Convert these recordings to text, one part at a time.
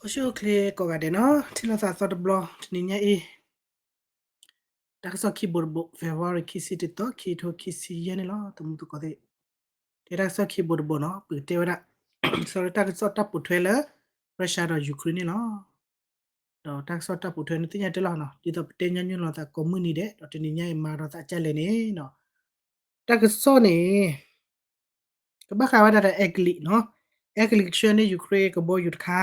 အိၣ်ဆူၣ်အိၣ်ချ့ကိးဂၤဒဲးနီၤ, ထံၣ်လိာ်သးသီတဘျီ တနံၤညါအံၤ, တၢ်ကစီၣ်ခံဘိတဘိ, February ခံဆံတသီ ခံထိခံဆံယဲၢ်န့ၣ်လီၤ. တမူသကိးသ့ၣ်, တဲတၢ်ကစီၣ်ခံဘိတဘိနီၤ, ပကတဲဝဲဒၣ် sorry တၢ်ကစီၣ်တၢ်ပိာ်ထွဲလၢ Russia ဒီး Ukraine န့ၣ်လီၤ. ဒီးတၢ်ကစီၣ်တၢ်ပိာ်ထွဲန့ၣ် သ့ၣ်ညါတဲလီၤနီၤ, ဒ်သိးပတဲညီနုၢ်လိာ်သးကိးမုၢ်နံၤဒဲး, ဒီးတနံၤညါအံၤမၤဒီးသးကလဲၣ်န့ၣ်နီၤ, တၢ်ကစီၣ်န့ၣ် ကဘၣ်ဃးဝဲဒၣ်ဒီး အဲကလံးနီၤ, အဲကလံးကဆှၢန့ၢ် Ukraine ကဘီယူၤတခါ,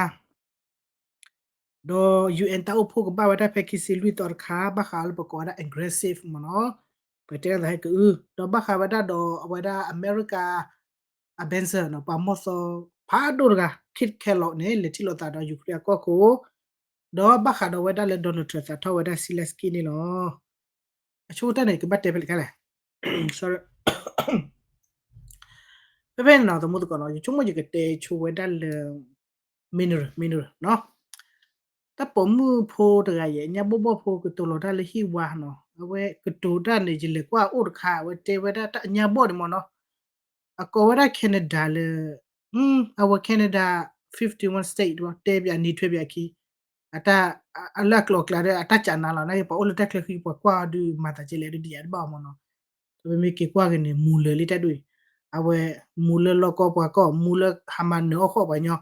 ဒီး ယူဢၣ် တၢ်အိၣ်ဖှိၣ်ကဘၣ်ဝဲဒၣ်ဖဲခံဆံလွံၢ်သီတခါ, ဘၣ်ဃးလၢပကိးဝဲဒၣ် aggressive မ့ၢ်နီၤ, ပတဲဒၣ်ဟဲကအု, ဒီးဘၣ်ဃးဝဲဒၣ်ဒီးအဝဲဒၣ် America ambassador နီၤ, ပှၤမီၢ်သီဖးဒိၣ်တဂၤ Keith Kellogg န့ၣ် လဲၤထံၣ်လိာ်သးဒီး Ukraine အကီၢ်ခိၣ်, ဒီးဘၣ်ဃးဒီးဝဲဒၣ်လၢ Donald Trump စးထီၣ်ဝဲဒၣ် Zelensky န့ၣ်လီၤ. အဆိကတၢၢ်န့ၣ် ကဘၣ်တဲဖဲလဲၣ်ခဲလဲၣ်, sorry ဖဲဖဲန့ၣ်နီၤ တမူသကိးနီၤ, ယဆိကမိၣ်ယကတဲဆိဝဲဒၣ်လၢ mineral mineral နီၤ, တၢ်ပိာ်မုၣ်ဖိတဂၤအံၤ အညၣ်ဘီၣ်ဘီၣ်ဖိကတိၤလီၤတၢ်လၢဟံၣ်ဝါနီၤ, အဝဲကတိၤတၢ်န့ၣ် ယလဲၤကွၢ်အိၣ်တခါ အဝဲတဲဝဲဒၣ်တၢ်အညၣ်ဘီၣ်န့ၣ်မ့ၢ်နီၤ, အကိးဝဲဒၣ် Canada လၢ အဝဲ Canada fifty-one state တဲပၠးနံၤထွဲပၠးခံ, အတၢ် လၢအကျိၤအကျဲဒီး အတၢ်ကးနၤလီၤ, နာ်က့ ပှၤအိၣ်လၢတၢ်ချၢဃံ ပှၤကွၢ်အီၤဒုး မၤသးကဲလဲၣ်ဒုး ဒ်ယၤတဘၣ်အီၤမ့ၢ်နီၤ, ပမ့ၢ်က့ၤကွၢ်က့ၤန့ၣ် မူၤလၢာ်လံတၢ်ဒုးအံၤ, အဝဲ မူၤလၢာ်လီၢ်ကီၢ်ပှၤကီၢ် မူၤလၢာ်ဟးမၤနၢၤအီၣ်ဃီၣ်ပှၤညီ,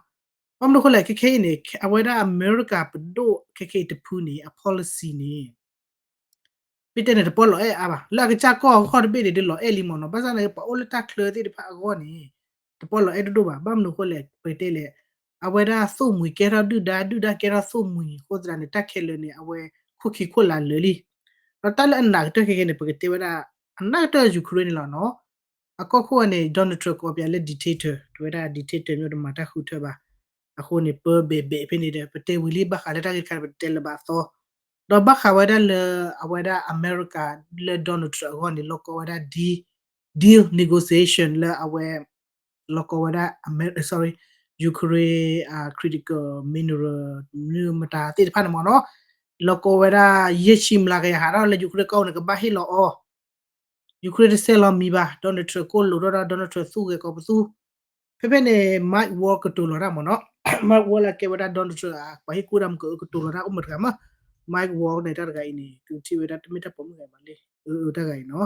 ဘၣ်မနုၤအဃိလဲၣ်ခဲခဲအံၤန့ၣ် အဝဲဒၣ်အမဲရကၤပဒိၣ်ခဲခဲအံၤတဖုန့ၣ် အ policy န့ၣ် မ့ၢ်တဲန့ၣ် တပီၢ်လီၤအဲၣ်အါဘၣ်, လၢအကစၢ်ကီၢ်အဂီၢ်တဘ့ၣ်န့ၣ် ဒုးလီၤအဲၣ်လံမ့ၢ်နီၤ, ဘၣ်ဆၣ်န့ၣ် ပှၤအိၣ်လၢတၢ်ချၢသ့ၣ်တဖၣ်အဂီၢ်န့ၣ် တပီၢ်လီၤအဲၣ်ဒိၣ်ဒိၣ်ဘၣ်, ဘၣ်မနုၤအဃိလဲၣ် ပတဲလဲၣ်, အဝဲဒၣ်သိၣ်မှံၤကဲထီၣ်ဒုၣ်ဒါ ဒုၣ်ဒါကဲထီၣ်သိၣ်မှံၤအဃိသတးန့ၣ် တၢ်ခဲလၢာ်န့ၣ် အဝဲခိၣ်ခံခိၣ်လၢ်လၢာ်လံ, ဒီးတၢ်လၢအနးကတၢၢ်ခဲခဲန့ၣ် ပကတဲဝဲဒၣ် အနးကတၢၢ် Ukraine န့ၣ်လီၤနီၤ, အကီၢ်ခိၣ်န့ၣ် Donald Trump ကိးပၠးလၢ dictator တဝဲဒၣ် dictator မ့ၢ်တမၤတၢ်ဃုထၢဘၣ်, အဃိန့ၣ် ပၢဘဲးဘဲးဖဲန့ၣ်ဒီး ပတဲဝံၤလံ ဘၣ်ဃးလၢတၢ်ဂ့ၢ်တခါန့ၣ် ပတတဲလၢၤဘၣ်အသီ, ဒီးဘၣ်ဃးဝဲဒၣ်လၢ အဝဲဒၣ်အမဲရကၤလၢ Donald Trump အဂီၢ်န့ၣ် လီၢ်ကီဝဲဒၣ် deal negotiation လၢအဝဲ လီၢ်ကီဝဲဒၣ် sorry Ukraine critical mineral မတၤသ့ၣ်တဖၣ်န့ၣ်မ့ၢ်နီၤ, လီၢ်ကီဝဲဒၣ် ယဲၢ်ဆံမျးကယၤဟးထီၣ်လၢ Ukraine ကီၢ်န့ၣ် ကဘၣ်ဟ့ၣ်လီၤအီၤ, Ukraine တဆဲးလီၤမံၤဘၣ်, Donald Trump ကိၣ်လိာ်ထီၣ်ဒီး Donald Trump သူၣ်ဂဲၤကီးပသူ, ဖဲဖဲန့ၣ် Mike Waltz ကတိၤလီၤတၢ်မ့ၢ်နီၤ, Mike Waltz လၢအကဲဝဲဒၣ် Donald Trump အပှၤဟ့ၣ်ကူၣ်တၢ်မုၢ်ကအိၣ်ကတိၤလီၤတၢ်အိၣ်မးတဂၤမး, Mike Waltz န့ၣ် တၢ်တဂၤအံၤန့ၣ် သုထံၣ်ဝဲဒၣ်တမ့ၢ်တၢ်ပိာ်မုၣ်ဂၤဘၣ်လံ, တၢ်ဂၤအံၤနီၤ,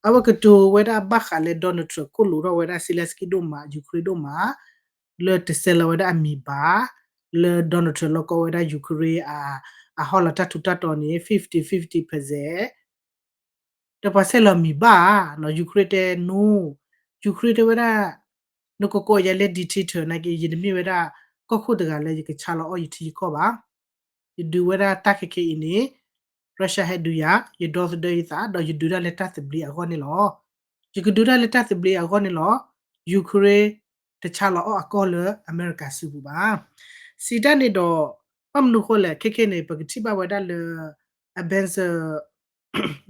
အဝဲကတိၤဝဲဒၣ်ဘၣ်ဃးလၢ Donald Trump ကိၣ်လိာ်ထီၣ်ဝဲဒၣ် Zelensky ဒိၣ်မး Ukraine ဒိၣ်မး, လၢတဆဲးလီၤဝဲဒၣ်အမံၤဘၣ်, လၢ Donald Trump လီၢ်ကီဝဲဒၣ် Ukraine အဟီၣ်လီၤတၢ်ထူးတၢ်တီၤန့ၣ် fifty fifty percent ဒီးပှၤဆဲးလီၤမံၤဘၣ်နီၤ, Ukraine တဲ no, Ukraine တဲဝဲဒၣ် နကကိးယၤလၢ dictator နာ်က့ ယတမ့ၢ်ဝဲဒၣ် ကီၢ်ခိၣ်တဂၤလၢယကဆါလီၤအီၣ်ယထံယကီၢ်ဘၣ်, ယဒုးဝဲဒၣ်တၢ်ခဲခဲအံၤန့ၣ် Russia ဟဲဒုးယၤ, ယဒီသဒၢယသး ဒီးယဒုးတၢ်လၢတၢ်သဘျ့အဂီၢ်န့ၣ်လီၤ. ယကဒုးတၢ်လၢတၢ်သဘျ့အဂီၢ်န့ၣ်လီၤ. Ukraine တဆါလီၤအီၣ်အကီၢ်လၢအမဲရကၤစုပူၤဘၣ်. စံးတၢ်န့ၣ်ဒီး ဘၣ်မနုၤအဃိလဲၣ် ခဲခဲန့ၣ် ပကထံၣ်ဘၣ်ဝဲဒၣ်လၢ ambassador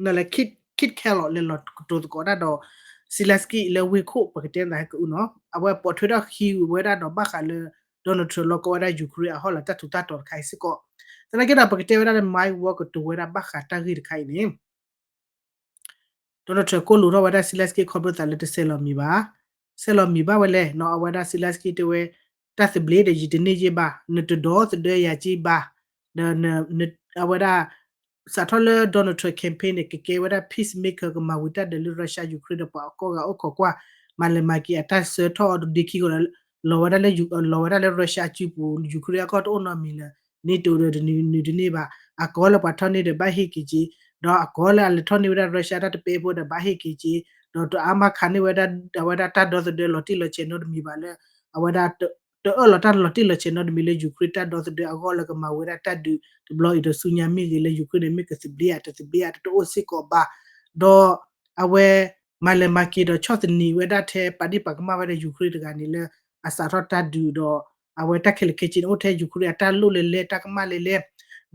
နလဲၤ Keith Kellogg လဲၤလီၤကတိၤသကိးတၢ်ဒီး Zelensky လၢဝ့ၢ်ခိၣ် ပကတဲသးဟဲကအုနီၤ, အဝဲပိာ်ထွဲထီၣ်ဃံဝဲဒၣ်ဒီးဘၣ်ဃးလၢ Donald Trump လီၢ်ကီဝဲဒၣ် Ukraine အဟီၣ်လီၤတၢ်ထူးတၢ်တီၤတခါအံၤစ့ၢ်ကီး, သနာ်က့ဒီး ပကတဲဝဲဒၣ်လၢ Mike Waltz ကတိၤဝဲဒၣ်ဘၣ်ဃးတၢ်ဂ့ၢ်တခါအံၤန့ၣ် Donald Trump ကိၣ်လိာ်ထီၣ်ဝဲဒၣ် Zelensky ခီဖျိသးလၢတဆဲးလီၤမံၤဘၣ်, ဆဲးလီၤမံၤဘၣ်ဝဲလဲၣ်နီၤ, အဝဲဒၣ် Zelensky တဲဝဲ တၢ်သဘျ့ဒီးယတန့ၢ်ယ့ၢ်ဘၣ်, နတဒီသဒၢယၤက့ဘၣ်, ဒီး အဝဲဒၣ် စးထီၣ်လၢ Donald Trump campaign န့ၣ် ကကဲဝဲဒၣ် peacemaker ကမၤဝံၤတၢ်ဒုးလၢ Russia Ukraine ဒီးပှၤအကီၢ်ဂၤအိၣ်ခိးကွၢ်, မၤလဲၤမၤက့ၤအတၢ်ဆၢထီၣ်အီၤဒ်ခံကီးဒီး လီၤဝဲဒၣ်လၢ လီၤဝဲဒၣ်လၢ Russia အစုပူၤ, Ukraine အကီၢ်တအိၣ်နီတမံၤလၢၤ, NATO ဒီးတနုၤတန့ၢ်ဘၣ်, အကိးလၢပှၤထီၣ်န့ၢ်ဒီးဘၣ်ဟ့ၣ်က့ၤက့ၤ, ဒီးအကိးလၢအလဲၤထီၣ်န့ၢ်ဝဲဒၣ် Russia တၢ်တပဲဖိဒီးဘၣ်ဟ့ၣ်က့ၤက့ၤ, ဒီးတအါမးခးန့ၢ်ဝဲဒၣ် အဝဲဒၣ်တၢ်ဒီသဒၢလီၤတံၢ်လီၤဆဲးနီတမံၤဘၣ်လၢ အဝဲဒၣ် တအၢၣ်လီၤတၢ်လီၤတံၢ်လီၤဆဲးနီတမံၤလၢ Ukraine တၢ်ဒီသဒၢအဂီၢ်လၢကမၤဝဲဒၣ်တၢ်ဒုးတဘျီအံၤဒီးဆူညါမ့ၢ်ဂ့ၤလၢ Ukraine န့ၣ် မ့ၢ်ကသဘျ့ဧါ တသဘျ့ဧါ တတအိၣ်စ့ၢ်ကီးဘၣ်, ဒီးအဝဲ မၤလဲၤမၤက့ၤဒီးဆီၣ်သနံးဝဲဒၣ်ထဲပာ်ဒ့ၣ်ပာ်ကမၣ်ဝဲဒၣ် Ukraine တဂၤန့ၣ်လၢ အစးထီၣ်တၢ်ဒုးဒီး အဝဲတၢ်ခဲလၢာ်ခဲဆ့န့ၣ် အိၣ်ထဲ Ukraine အတၢ်လိၣ်လဲၤလဲၤ တၢ်ကမၣ်လဲၤလဲၤ,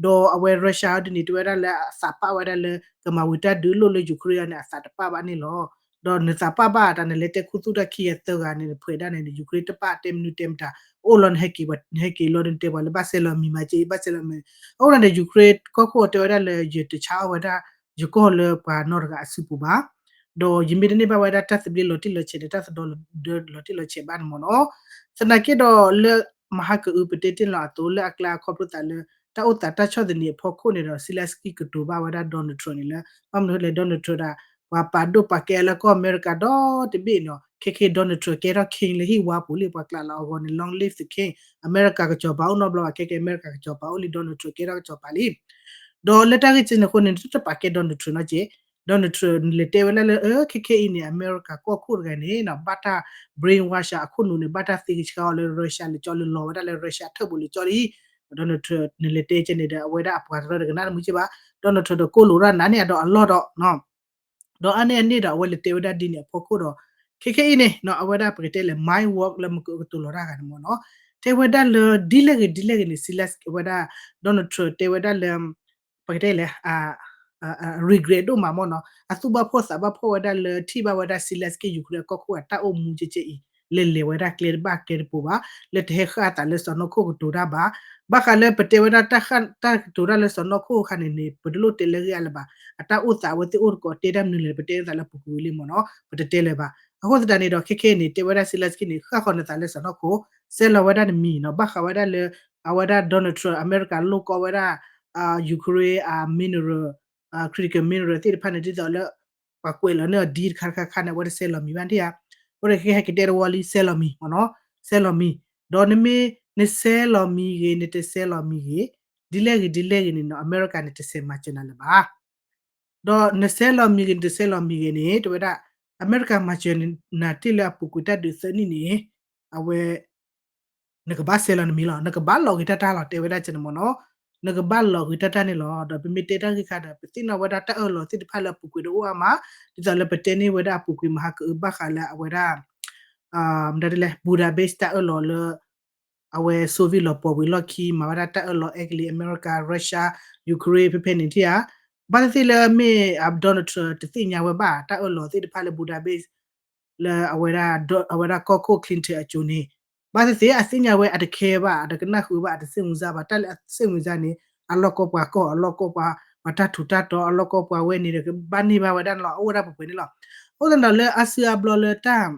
ဒီးအဝဲ Russia အီၤဒ်န့ၣ် တဝဲဒၣ်လၢအသးပာ်ဝဲဒၣ်လၢ ကမၤဝံၤတၢ်ဒုးလိၣ်လၢ Ukraine အီၤန့ၣ် အသးတပာ်ဘၣ်န့ၣ်လီၤ. ဒီးနသးပာ်ဘၣ်တၢ် နလဲၤတဲခူသူၣ်တၢ်ခံဂၤသၢဂၤန့ၣ် နဖှဲးဒၣ်န့ၣ် Ukraine တပာ်တဲမနုၤတဲမတၤ, အိၣ်လီၤနဟဲက့ၤ နဟဲက့ၤလီၤ နတဲပှၤလၢဘၣ်ဆဲးလီၤမံၤမၤက့ၤ ဘၣ်ဆဲးလီၤမံၤ, အဃိန့ၣ်ဒီး Ukraine ကီၢ်ခိၣ်တဲဝဲဒၣ်လၢ ယတဆါအီၣ်ဝဲဒၣ် ယကီၢ်လၢပှၤနီတဂၤအစုပူၤဘၣ်, ဒီးယမ့ၢ်တန့ၢ်ဘၣ်ဝဲဒၣ်တၢ်သဘျ့လီၤတံၢ်လီၤဆဲးဒီး တၢ်သဒီလီၤတံၢ်လီၤဆဲးဘၣ်န့ၣ်မ့ၢ်နီၤ, သနာ်က့ဒီးလၢ မဟါကအု ပတဲတ့ၢ်လီၤအသိးလၢအကျါ ခီဖျိသးလၢ တၢ်အိၣ်သးတၢ်ဆီၣ်သနံးအဖီခိၣ်န့ၣ်ဒီး Zelensky ကတိၤဘၣ်ဝဲဒၣ် Donald Trump န့ၣ်လၢ ဘၣ်မနုၤလဲၣ် Donald Trump ဒၣ် ပှၤပာ်ဒိၣ်ပာ်ကဲလၢကီၢ်အမဲရကၤဒီတဘ့ၣ်နီၤ ခဲခဲ Donald Trump ကဲထီၣ် king လၢဟံၣ်ဝါပူၤလံ ပှၤကျးလီၤအဂီၢ်န့ၣ် long live the king အမဲရကၤကစီၤပၤအိၣ်နီတဘျီဘၣ် ခဲခဲ အမဲရကၤကစီၤပၤအိၣ်လံ Donald Trump ကဲထီၣ်ကစီၤပၤလံ ဒီးလၢတၢ်ဂ့ၢ်ကဲန့ၣ်အဃိန့ၣ် တပာ်ကဲ Donald Trump နီတက့ၢ် Donald Trump လဲၤတဲဝဲဒၣ်လၢ ခဲခဲအံၤန့ၣ် အမဲရကၤကီၢ်ခိၣ်တဂၤန့ၣ်နီၤ ဘၣ်တၢ် brainwash အခိၣ်နူာ်န့ၣ် ဘၣ်တၢ်သ့ကဆှီအီၤလၢ Russia လဲၤကၠီလၢလီၤဝဲဒၣ်လၢ Russia ထၢၣ်ပူၤလဲၤကၠီလံ Donald Trump န့ၣ်လဲၤတဲကဲန့ၣ်ဒီး အဝဲဒၣ်အပှၤတရၢတကနၣ်တမုာ်က့ဘၣ် Donald Trump ဒီးကိၣ်လိာ်တၢ်နးန့ၢ်အဒီးအလီၢ်ဒီး ဒီးအါန့ၢ်အန့ၣ်ဒီးအဝဲလဲၤတဲဝဲဒၣ်ဒ်န့ၣ်အဖီခိၣ်ဒီး ခဲခဲအံၤန့ၣ်နီၤ အဝဲဒၣ်ပကတဲလဲၣ် mind warp လၢမကကတိၤလီၤတၢ်ဂၤန့ၣ်မ့ၢ်နီၤ တဲဝဲဒၣ်လၢဒ်လဲၣ်ဂ့ၤဒ်လဲၣ်ဂ့ၤန့ၣ် Zelensky အဝဲဒၣ် Donald Trump တဲဝဲဒၣ်လၢ ပကတဲလဲၣ် regret ဒိၣ်မးမ့ၢ်နီၤ အသူၣ်ဘၣ်ဖှီၣ်သးဘၣ်ဖှီၣ်ဝဲဒၣ်လၢထံၣ်ဘၣ်ဝဲဒၣ် Zelensky Ukraine အကီၢ်ခိၣ်အတၢ်အိၣ်မူကဲကဲအံၤ လဲၤလဲၤဝဲဒၣ်ကျဲတဘၣ်ကျဲတပူၤဘၣ် လၢတဟဲဃၣ်အသးလၢစီၢ်နီၤခိၣ်ကတိၤတၢ်ဘၣ် ဘၣ်ဃးလၢပတဲဝဲဒၣ်တၢ်ဃၣ်တၢ်ကတိၤတၢ်လၢစီၢ်နီၤခိၣ်အခါန့ၣ်န့ၣ် ပတလိၣ်တဲလၢအဂ့ၢ်အါလၢၤဘၣ် အတၢ်အိၣ်သးအဝဲသ့ၣ်အိၣ်တကိးတဲတၢ်မနုၤလဲၣ် ပတဲသးလၢပူၤကွံာ်လံမ့ၢ်နီၤ ပတတဲလၢၤဘၣ် အဃိသတးန့ၣ်ဒီး ခဲခဲအံၤန့ၣ် တဲဝဲဒၣ် Zelensky န့ၣ် ဃၣ်ဃီၤနသးလၢစီၢ်နီၤခိၣ် ဆဲးလီၤဝဲဒၣ်နမံၤနီၤ ဘၣ်ဃးဝဲဒၣ်လၢ အဝဲဒၣ် Donald Trump အမဲရကၤလိၣ်ကီဝဲဒၣ် Ukraine အ mineral critical mineral သ့ၣ်တဖၣ်န့ၣ် ဒ်သိးလၢ ပှၤကွဲးလီၤန့ၢ်အီၤဒ်တခါတခါခါန့ၣ် အဝဲတဆဲးလီၤမံၤဘၣ်ဒံးဧါ အဃိန့ၣ်ခဲဟဲက့ၤတဲတဝီလံ ဆဲးလီၤမံၤမ့ၢ်နီၤ ဆဲးလီၤမံၤ ဒီးနမ့ၢ်နဆဲးလီၤမံၤဂ့ၤ နတဆဲးလီၤမံၤဂ့ၤ ဒ်လဲၣ်ဂ့ၤဒ်လဲၣ်ဂ့ၤန့ၣ်နီၤ အမဲရကၤန့ၣ်တဆဲးမၤစၢၤနၤလၢၤဘၣ် ဒီးနဆဲးလီၤမံၤဂ့ၤ နတဆဲးလီၤမံၤဂ့ၤန့ၣ် တဲဝဲဒၣ် အမဲရကၤမၤစၢၤနၤတ့ၢ်လၢအပူၤကွံာ်တၢ်ဒုးသၢနံၣ်န့ၣ် အဝဲ နကဘၣ်ဆဲးလီၤနမံၤလီၤ နကဘၣ်လီၤဂ့ၤတၢ်တၢ်လီၤ တဲဝဲဒၣ်ကဲန့ၣ်မ့ၢ်နီၤ နကဘၣ်လီၤဂ့ၤတၢ်တၢ်န့ၣ်လီၤ ဒီးပမ့ၢ်တဲတၢ်ဂ့ၢ်ခါဒီး ပသ့ၣ်နီၣ်ဝဲဒၣ်တၢ်အၢၣ်လီၤသ့ၣ်တဖၣ်လၢအပူၤကွံာ်တအိၣ်အါမး ဒ်သိးလၢပတဲန့ၢ်ဝဲဒၣ်အပူၤကွံာ်မဟါကအုဘၣ်ဃးလၢအဝဲဒၣ် မတၤဒ်လဲၣ် Budapest တၢ်အၢၣ်လီၤလၢ အဝဲ Soviet လီၤပှီၢ်ဝံၤလီၢ်ခံ မၤဝဲဒၣ်တၢ်အၢၣ်လီၤ အဲကလံး အမဲရကၤ Russia Ukraine ဖဲဖဲန့ၣ်ထံၣ်ဧါ ဘၣ်သ့ၣ်သ့ၣ်လၢမ့ၢ် Donald Trump တသ့ၣ်ညါဝဲဘၣ် တၢ်အၢၣ်လီၤသ့ၣ်တဖၣ်လၢ Budapest လၢအဝဲဒၣ် အဝဲဒၣ်ကီၢ်ခိၣ် Clinton အစိၤန့ၣ် ဘၣ်သ့ၣ်သ့ၣ်အသ့ၣ်ညါဝဲ အတခဲဘၣ် အတကနၣ်ဃုာ်ဘၣ် အတစိတ်ဝင်စားဘၣ် တၢ်လၢအစိတ်ဝင်စားန့ၣ် အလီၢ်ကီၢ်ပှၤကီၢ် အလီၢ်ကီၢ်ပှၤ ပှၤတၢ်ထူးတၢ်တီၤ အလီၢ်ကီၢ်ပှၤဝဲန့ၣ်ဒီး ကဘၣ်န့ၢ်ဘၣ်ဝဲဒၣ်န့ၣ်လီၤ အအိၣ်ဝဲဒၣ်ပှဲၤပှဲၤန့ၣ်လီၤ အဃိသတးဒီးလၢအစုအဘျီလၢတၢ်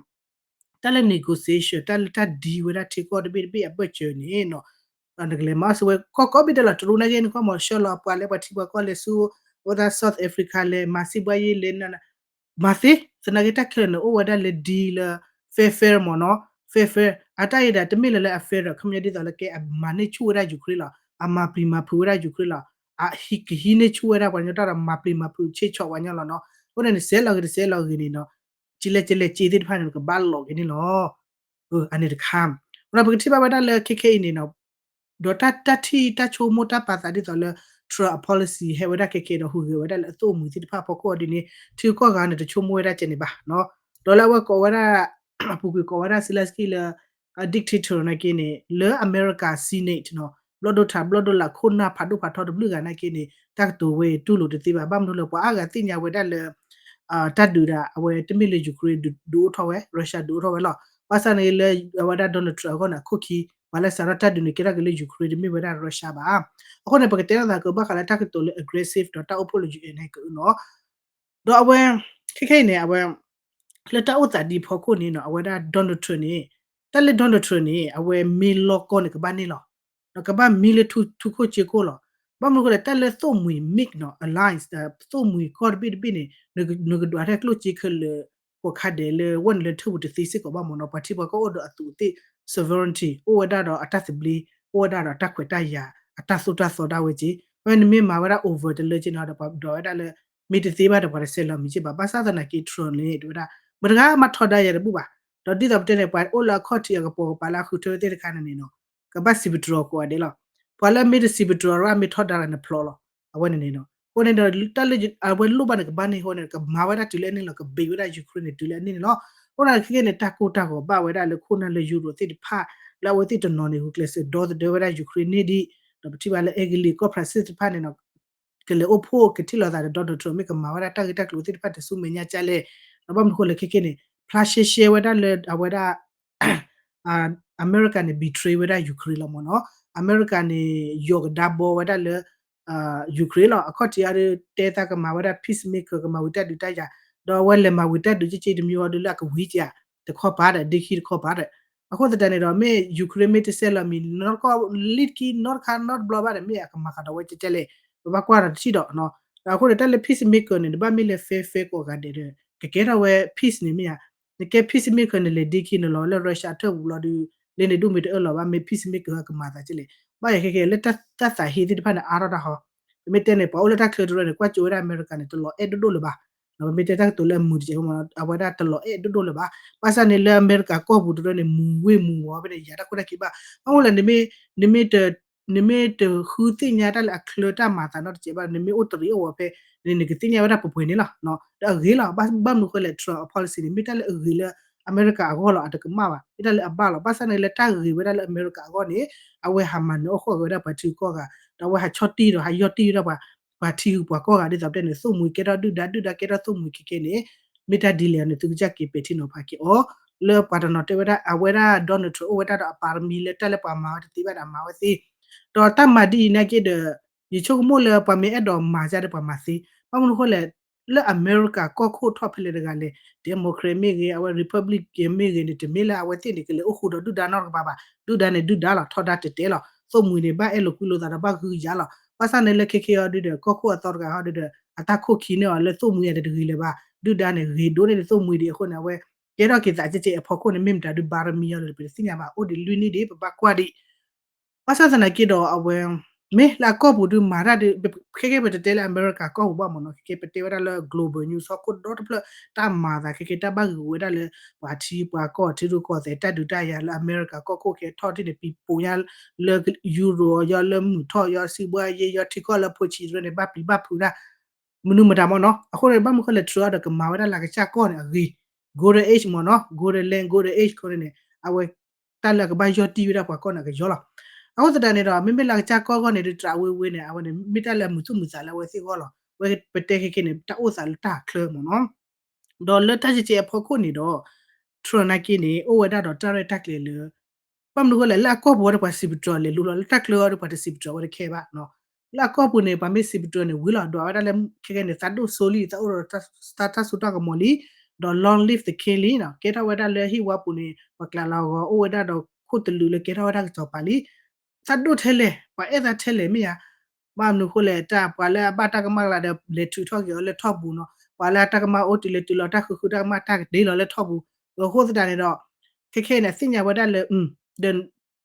တၢ်လၢ negotiation တၢ်လၢတၢ် deal ဝဲဒၣ်ထံကီၢ်တဘ့ၣ်တဘ့ၣ်အဘၢၣ်စၢၤန့ၣ်နီၤ နကလဲၤမၤအီၣ်စ့ဝဲ ကီၢ်ကိးဘ့ၣ်ဒဲးလီၤ တရူးနာ်က့န့ၣ် ကီၢ်မီၤဆှၢလီၤအပှၤလၢပှၤထံပှၤကီၢ်လဲၤဆူ အဝဲဒၣ် South Africa လဲၤမၤစံးဘှါယ့လဲၤ မၤသ့ သနာ်က့တၢ်ခဲလၢာ်န့ၣ် အိၣ်ဝဲဒၣ်လၢ deal လၢ fair fair မ့ၢ်နီၤ fair fair အတၢ်အံၤဒၣ်တမ့ၢ်လၢလၢအ fair ဒီး ခီပညီဒ်သိးလ�ကဲအမၤန့ၢ်ဆူၣ်ဝဲဒၣ် Ukraine လီၤ အမၤပျံၤမၤဖုးဝဲဒၣ် Ukraine လီၤ အဟံးကဟံးန့ၢ်ဆူၣ်ဝဲဒၣ်ပှၤကညီတၢ်ဒီးမၤပျံၤမၤဖုးဆ့ဆီးပှၤကညီလီၤနီၤ အဃိန့ၣ် နဆဲးလီၤဂ့ၤတဆဲးလီၤဂ့ၤန့ၣ်နီၤ ကလဲၣ်ကလဲၣ်က့သ့ၣ်တဖၣ်န့ၣ် နကဘၣ်လီၤက့ၤန့ၣ်လီၤ အန့ၣ်တခါ ဒီးပကထံၣ်ဘၣ်ဝဲဒၣ်လၢခဲခဲအံၤန့ၣ်နီၤ ဒီးတၢ်ထံၣ်တၢ်ဆိကမိၣ်တၢ်ပာ်သးဒ်သိးလၢ Trump အ policy ဟဲဝဲဒၣ်ခဲခဲဒီးဟူးဂဲၤဝဲဒၣ်လၢအသိၣ်မှံၤသ့ၣ်တဖၣ်အဖီခိၣ်အီၤဒ်န့ၣ် ထံကီၢ်ဂၤန့ၣ် တဆိကမိၣ်ဝဲဒၣ်ကဲန့ၣ်ဘၣ် ဒီးလၢအဝဲကိးဝဲဒၣ် အပူၤကွံာ်ကိးဝဲဒၣ် Zelensky လၢ dictator နာ်က့န့ၣ် လၢအမဲရကၤ Senate နီၤ ဘျီၣ်ဒိၣ်ထးဘျီၣ်ဒိၣ်လာ်ခိၣ်နၢ်ဖးဒိၣ်ဖးထီတဘျုးဂၤနာ်က့န့ၣ် တၢ်ကတိၤဝဲတူၢ်လိာ်တသ့ဘၣ် ဘၣ်မနုၤလၢပှၤအါဂၤသ့ၣ်ညါဝဲဒၣ်လၢ တၢ်ဒုးဒၣ် အဝဲတမ့ၢ်လၢ Ukraine ဒုးအိၣ်ထီၣ်ဝဲ Russia ဒုးအိၣ်ထီၣ်ဝဲလီၤ ဘၣ်ဆၣ်န့ၣ်လၢအဝဲဒၣ် Donald Trump အဂီၢ်န့ၣ် အခိၣ်ခံ ပှၤလၢစးထီၣ်တၢ်ဒုးန့ၣ် ကဲထီၣ်က့ၤလၢ Ukraine တမ့ၢ်ဝဲဒၣ် Russia ဘၣ် အဃိန့ၣ် ပကတဲထီၣ်သးကဘၣ်ဃးလၢတၢ်ကတိၤလၢ aggressive ဒီးတၢ်အိၣ်ဖှိၣ်လၢ ယူၢ်အဲၣ် န့ၣ်ကအုနီၤ ဒီးအဝဲ ခဲခဲအံၤန့ၣ် အဝဲ လၢတၢ်အိၣ်သးဒ်အဖီခိၣ်န့ၣ်နီၤ အဝဲဒၣ် Donald Trump န့ၣ် တၢ်လၢ Donald Trump န့ၣ် အဝဲမ့ၢ်လီၢ်ကီၢ်န့ၣ် ကဘၣ်န့ၢ်လီၤ ဒီးကဘၣ်မံလၢထူခိၣ်ကၠ့ခိၣ်လီၤ ဘၣ်မနုၤအဃိလဲၣ် တၢ်လၢသိၣ်မှံၤ mix နီၤ alliance သိၣ်မှံၤကီၢ်တဘ့ၣ်တဘ့ၣ်န့ၣ် နကဒွးထဲကျိၣ်စ့ခဲလၢာ် ကိးခါဒဲးလၢ ဝဲန့ၣ်လၢထၢၣ်ပူၤတသ့စ့ၢ်ကီးဘၣ်မ့ၢ်နီၤ ပှၤထံပှၤကီၢ်အိၣ်ဒီးအသူးအသ့ၣ် sovereignty အိၣ်ဝဲဒၣ်ဒီးအတၢ်သဘျ့ အိၣ်ဝဲဒၣ်ဒီးအတၢ်ခွဲးတၢ်ယာ် အတၢ်သိၣ်တၢ်သီဒၣ်ဝဲက့ ဝဲနမ့ၢ်မၤဝဲဒၣ် over တလၢက့န့ၣ်ဒီး ပှၤဒွးဝဲဒၣ်လၢ မ့ၢ်တသ့ဘၣ်ဒီးပှၤတဆဲးလီၤမံၤက့ဘၣ် ဘၣ်ဆၣ်သနာ်က့ Trump န့ၣ် တဲဝဲဒၣ် မတဂၤမၤထီဒါယၤတဘူၣ်ဘၣ် ဒီးဒ်သိးပတဲန့ၣ် ပှၤအိၣ်လၢအခီၣ်ထံးအကပိာ်ကပၤလၢအဃုထၢသ့ၣ်တခါန့ၣ်န့ၣ်နီၤ ကဘၣ်စံးပတြၢၤကိးဂၤဒဲးလီၤ ပှၤလၢမ့ၢ်တစံးပတြၢၤရၣ်မ့ၢ်ထီဒါရၣ်နဖျိးလီၤ အဝဲန့ၣ်န့ၣ်နီၤ အဃိန့ၣ်ဒီး တၢ်လၢအဝဲလိၣ်ဘၣ်န့ၣ် ကဘၣ်န့ၢ်အဃိန့ၣ် ကမၤဝဲဒၣ်တုၤလၢအန့ၣ်လီၤ ကဘ့ၣ်ဝဲဒၣ် Ukraine န့ၣ် တုၤလၢအန့ၣ်န့ၣ်လီၤ အဃိန့ၣ်ခဲခဲန့ၣ် တၢ်ကိၢ်တၢ်ဂီၤဘၣ်ဝဲဒၣ်လၢခိၣ်နၢ်လၢယူရိးသ့ၣ်တဖၣ် လၢအဝဲသ့ၣ်တနီၤန့ၣ် ဂုာ်ကျဲးစၢးဒီသဒၢဝဲဒၣ် Ukraine န့ၣ်ဒ် ဒီးပထံၣ်ဘၣ်လၢအဲကလံးကီၢ်ဖရၣ်စ့ၣ်တဖၣ်န့ၣ်နီၤ ကလဲၤအိၣ်ဖှိၣ်ကထံၣ်လိာ်သးဒီး Donald Trump မ့ၢ်ကမၤဝဲဒၣ်တၢ်ဂ့ၢ်တၢ်ကျိၤသ့ၣ်တဖၣ်တဆူမဲာ်ညါကလဲၣ် ဒီးဘၣ်မနုၤအဃိလဲၣ် ခဲခဲန့ၣ် ဖျါရှဲရှဲဝဲဒၣ်လၢအဝဲဒၣ် အမဲရကၤန့ၣ် betray ဝဲဒၣ် Ukraine လီၤမ့ၢ်နီၤ အမဲရကၤန့ၣ် ယီၤကဒါဘီဝဲဒၣ်လၢ Ukraine လီၤ အခီၣ်ထံးအါဒ် တဲသးကမၤဝဲဒၣ် peacemaker ကမၤဝံၤတၢ်ဒုးတၢ်ယၤ ဒီးအဝဲလဲၤမၤဝံၤတၢ်ဒုးက့က့တမံၤအီၤဒ်လၢအကဝံၤက့ၤ တခီပၤဒီး ဒ့ခံတခီပၤဒီး အဃိသတးန့ၣ်ဒီး မ့ၢ် Ukraine မ့ၢ်တဆဲးလီၤမံၤ နီတကီၢ်လံတကံနီတခါနီတဘျီဘၣ်ဒီး မ့ၢ်အကမၤဃးဒီးဝဲကဲကဲလဲၣ်, ပဘၣ်ကွၢ်ဒီးတထံၣ်ဒီး, ဒီးအဃိန့ၣ် တၢ်လၢ peacemaker န့ၣ် နဘၣ်မ့ၢ်လၢ fair fair ကိးဂၤဒဲးဒီး ကကဲထီၣ်ဝဲ peace န့ၣ်မ့ၢ်ဧါ, နကဲ peacemaker နလဲၤဒ့ခံနလီၤလၢ Russia ထၢၣ်ပူၤလီၤဒီး လၢန့ၣ်ဒိၣ်မ့ၢ်တအၢၣ်လီၤဘၣ် မ့ၢ် peacemaker ကမၤသးကဲလဲၣ်, ဘၣ်ယဲခဲကဲလၢတၢ်သးဟ့သ့ၣ်တဖၣ်န့ၣ် အါထီၣ်တၢ်ဟီ, ပမ့ၢ်တဲန့ၣ် ပှၤအိၣ်လၢတၢ်ချၢတရၢန့ၣ် ကွၢ်ကၠိဝဲဒၣ်အမဲရကၤန့ၣ် တလီၤအဲၣ်ဒိၣ်ဒိၣ်လၢၤဘၣ်, ပမ့ၢ်တဲတၢ်ကတိၤလၢအမုာ်တကဲး အဝဲဒၣ်တလီၤအဲၣ်ဒိၣ်ဒိၣ်လၢၤဘၣ်, ဘၣ်ဆၣ်န့ၣ်လၢအမဲရကၤကီၢ်ပူၤတရၢန့ၣ် မူၤဝ့ၢ်မူၤဝီၤဖဲန့ၣ် ယၤတၢ်ခိၣ်တၢ်ခံဘၣ်, ဘၣ်မနုၤလဲၣ် နမ့ၢ် နမ့ၢ်တဃုသ့ၣ်ညါတၢ်လၢအချၢတၢ်မၤသးနီတစဲးဘၣ် နမ့ၢ်အိၣ်တရံးအိၣ်ဝီၤဖဲန့ၣ် နကသ့ၣ်ညါဝဲဒၣ်ပှဲၤပှဲၤန့ၣ်လီၤ, ဒီးအဂ့ၤလီၤ, ဘၣ်မနုၤဃိလဲၣ် Trump အ policy န့ၣ် မ့ၢ်တၢ်လၢအဂ့ၤလၢအမဲရကၤအဂီၢ်လီၤ, အတကမၣ်ဘၣ်, မ့ၢ်တၢ်လၢအဘၣ်လီၤ, ဘၣ်ဆၣ်န့ၣ်လၢတၢ်ဂ့ၤဝဲဒၣ်လၢအမဲရကၤအဂီၢ်န့ၣ် အဝဲဟးမၤနၢၤအိၣ်ဃီၣ်က့ၤဝဲဒၣ်ပှၤထံဂုၤကီၢ်ဂၤ, ဒီးအဝဲဟးဆီၣ်တံၢ်ဒီးဟးယီၢ်တံၢ်ဝဲဒၣ်ပှၤ ပှၤထံဂုၤပှၤကီၢ်ဂၤ ဒ်သိးပတဲန့ၣ် သိၣ်မှံၤကဲထီၣ်ဒုၣ်ဒါ ဒုၣ်ဒါကဲထီၣ်သိၣ်မှံၤခဲကဲန့ၣ် မ့ၢ်တၢ်ဒ်လဲၣ်န့ၣ် သုကစၢ်က့ၤပဲာ်ထံနီၤဖးက့ၤအီၤ, လၢပှၤတနီၤတဲဝဲဒၣ် အဝဲဒၣ် Donald Trump အိၣ်ဝဲဒၣ်ဒီးအပါရမီလၢတၢ်လၢပှၤမၤဝဲတသ့ဘၣ်ဒီးမၤဝဲသ့, ဒီးတၢ်မၤဒ်အံၤနာ်က့ဒီး ယဆိကမိၣ်လၢပှၤမ့ၢ်အဲၣ်ဒိးမၤဒ်ဒီးပှၤမၤသ့, ဘၣ်မနုၤဃိလဲၣ်, လၢအမဲရကၤကီၢ်ခိၣ်ထီၣ်ဖဲလဲၣ်တဂၤလဲၣ်, Democrat မ့ၢ်ဂ့ၤ အဝဲ Republican မ့ၢ်ဂ့ၤန့ၣ် တမ့ၢ်လၢအဝဲသ့ၣ်န့ၣ် ကလဲၤအိၣ်ဃူဒီးဒုၣ်ဒါနီတကပၤဘၣ်, ဒုၣ်ဒါန့ၣ်ဒုၣ်ဒါလီၤ ထီဒါတဲာ်တဲာ်လီၤ, သိၣ်မှံၤန့ၣ် ဘၣ်အဲၣ်လိာ်ကွံလိာ်သးဒီးဘၣ်ဂုာ်ယၤလီၤ, ဘၣ်ဆၣ်န့ၣ်လၢခဲခဲအံၤဒ်ဒီး ကီၢ်ခိၣ်အသီတဂၤဟီဒ်ဒီး အတၢ်ခိၣ်ခံန့ၢ်အီၤလၢသိၣ်မှံၤအတဂ့ၤလၢၤဘၣ်, ဒုၣ်ဒါန့ၣ်ဂ့ၤဒိၣ်န့ၢ်ဒ်သိၣ်မှံၤဒံးအဃိန့ၣ် အဝဲ ကဲထီၣ်က့ၤသးကဲကဲအဖီခိၣ်န့ၣ် မ့ၢ်မတၤဒုး ဘါရမံယီၤလၢပတသ့ၣ်ညါဘၣ် အိၣ်ဒံးလွံၢ်နံၣ်ဒံး ပဘၣ်ကွၢ်ဒံး ဘၣ်ဆၣ်သနာ်က့ဒီးအဝဲ မ့ၢ်လၢအကီၢ်ပူၤဒုးမၤတၢ်ဒုး ခဲကဲပတတဲလၢအမဲရကၤကီၢ်ပူၤဘၣ်မ့ၢ်နီၤ ခဲကဲပတဲဝဲဒၣ်လၢ global news ဟီၣ်ခိၣ်ဒီတဖျၢၣ် တၢ်မၤသးခဲကဲတၢ်ဘၣ်ဂုာ်ဝဲဒၣ်လၢ ပှၤထံပှၤကီၢ်ထံရူၢ်ကီၢ်သဲးတၢ်ဒုးတၢ်ယၤလၢအမဲရကၤကီၢ်ခိၣ်ခဲထီၣ်ထံၣ်န့ၣ် ပံၤပိာ်ညါလၢ Europe ယီၤလၢမုၢ်ထီၣ်ယီၤစံးဘှါယ့ယီၤထံကီၢ်လၢဖိဆံးတရၢန့ၣ် ဘၣ်ပျံၤဘၣ်ဖုးဒၣ် မနုၤမတၤမ့ၢ်နီၤ အဃိန့ၣ် ဘၣ်မနုၤဃိလဲၣ် Trump ဒီးကမၤဝဲဒၣ်လၢကစၢ်ကီၢ်န့ၣ်အဂ့ၤ golden age မ့ၢ်နီၤ golden land golden age ခီန့ၣ်န့ၣ် အဝဲ တၢ်လၢအကဘၣ်ယီၢ်တံၢ်ဝဲဒၣ်ပှၤကီၢ်န့ၣ်အကယီလီၤ. အဃိသတးန့ၣ်ဒီး မ့မ့ၢ်လၢကစၢ်ကီၢ်ဂီၢ်န့ၣ် ဒုးတြးဝ့ဝ့န့ၣ် အဝဲန့ၣ် မ့ၢ်တၢ်လၢအမုာ်သူၣ်မုာ်သးလၢအဝဲသ့ၣ်ဂီၢ်လီၤ. အဝဲပတဲခဲခဲန့ၣ် တၢ်အိၣ်သးလၢတၢ်ချၢမ့ၢ်နီၤ ဒီးလၢတၢ်ကဲကဲအဖီခိၣ်န့ၣ်ဒီး Trump နာ်က့န့ၣ် အိၣ်ဝဲဒၣ်ဒီးတၢ်ရဲၣ်တၢ်ကျဲၤလၢ ဘၣ်မနုၤဃိလဲၣ် လၢအကီၢ်ပူၤဝဲဒီးပှၤစံးပတြၢၤလဲၤလူလီၤ လၢတၢ်ချၢအီၤဒီးပှၤတစံးပတြၢၤဝဲတခဲဘၣ် လၢအကီၢ်ပူၤန့ၣ် ပှၤမ့ၢ်စံးပတြၢၤန့ၣ် ဝံၤလီၤ ဒွးဝဲဒၣ်လၢ ခဲကဲန့ၣ် သးဒိၣ်စိလံ သးအိၣ်ဒီးတၢ်စိတၢ်ကမီၤလံ ဒီး long live the king လံ ကဲထီၣ်ဝဲဒၣ်လၢဟံၣ်ဝါပူၤန့ၣ် ပှၤကျးလီၤဂီၤ အိၣ်ဝဲဒၣ်ဒီးခိၣ်တလုာ်လၢကဲထီၣ်ဝဲဒၣ်ကစီၤပၤလံ သးဒိၣ်ထဲလဲၣ် ပှၤအဲၣ်သးထဲလဲၣ်မ့ၢ်ဧါ ဘၣ်မနုၤဃိလဲၣ် တၢ်ပှၤလၢအဘၣ်တၢ်ကမၣ်ကျါဒီး လဲၤထုးထီၣ်က့ၤအီၤလၢထီၣ်ပူၤနီၤ ပှၤလၢအတၢ်ကမၣ်အိၣ်တုၤလၢတုၤလီၤ တၢ်ဃုဃုတၢ်ကမၣ်တၢ်ကတ့လီၤလၢထီၣ်ပူၤ အဃိသတးန့ၣ်ဒီး ခဲခဲန့ၣ် အသ့ၣ်ညါဝဲဒၣ်လၢ ဒီး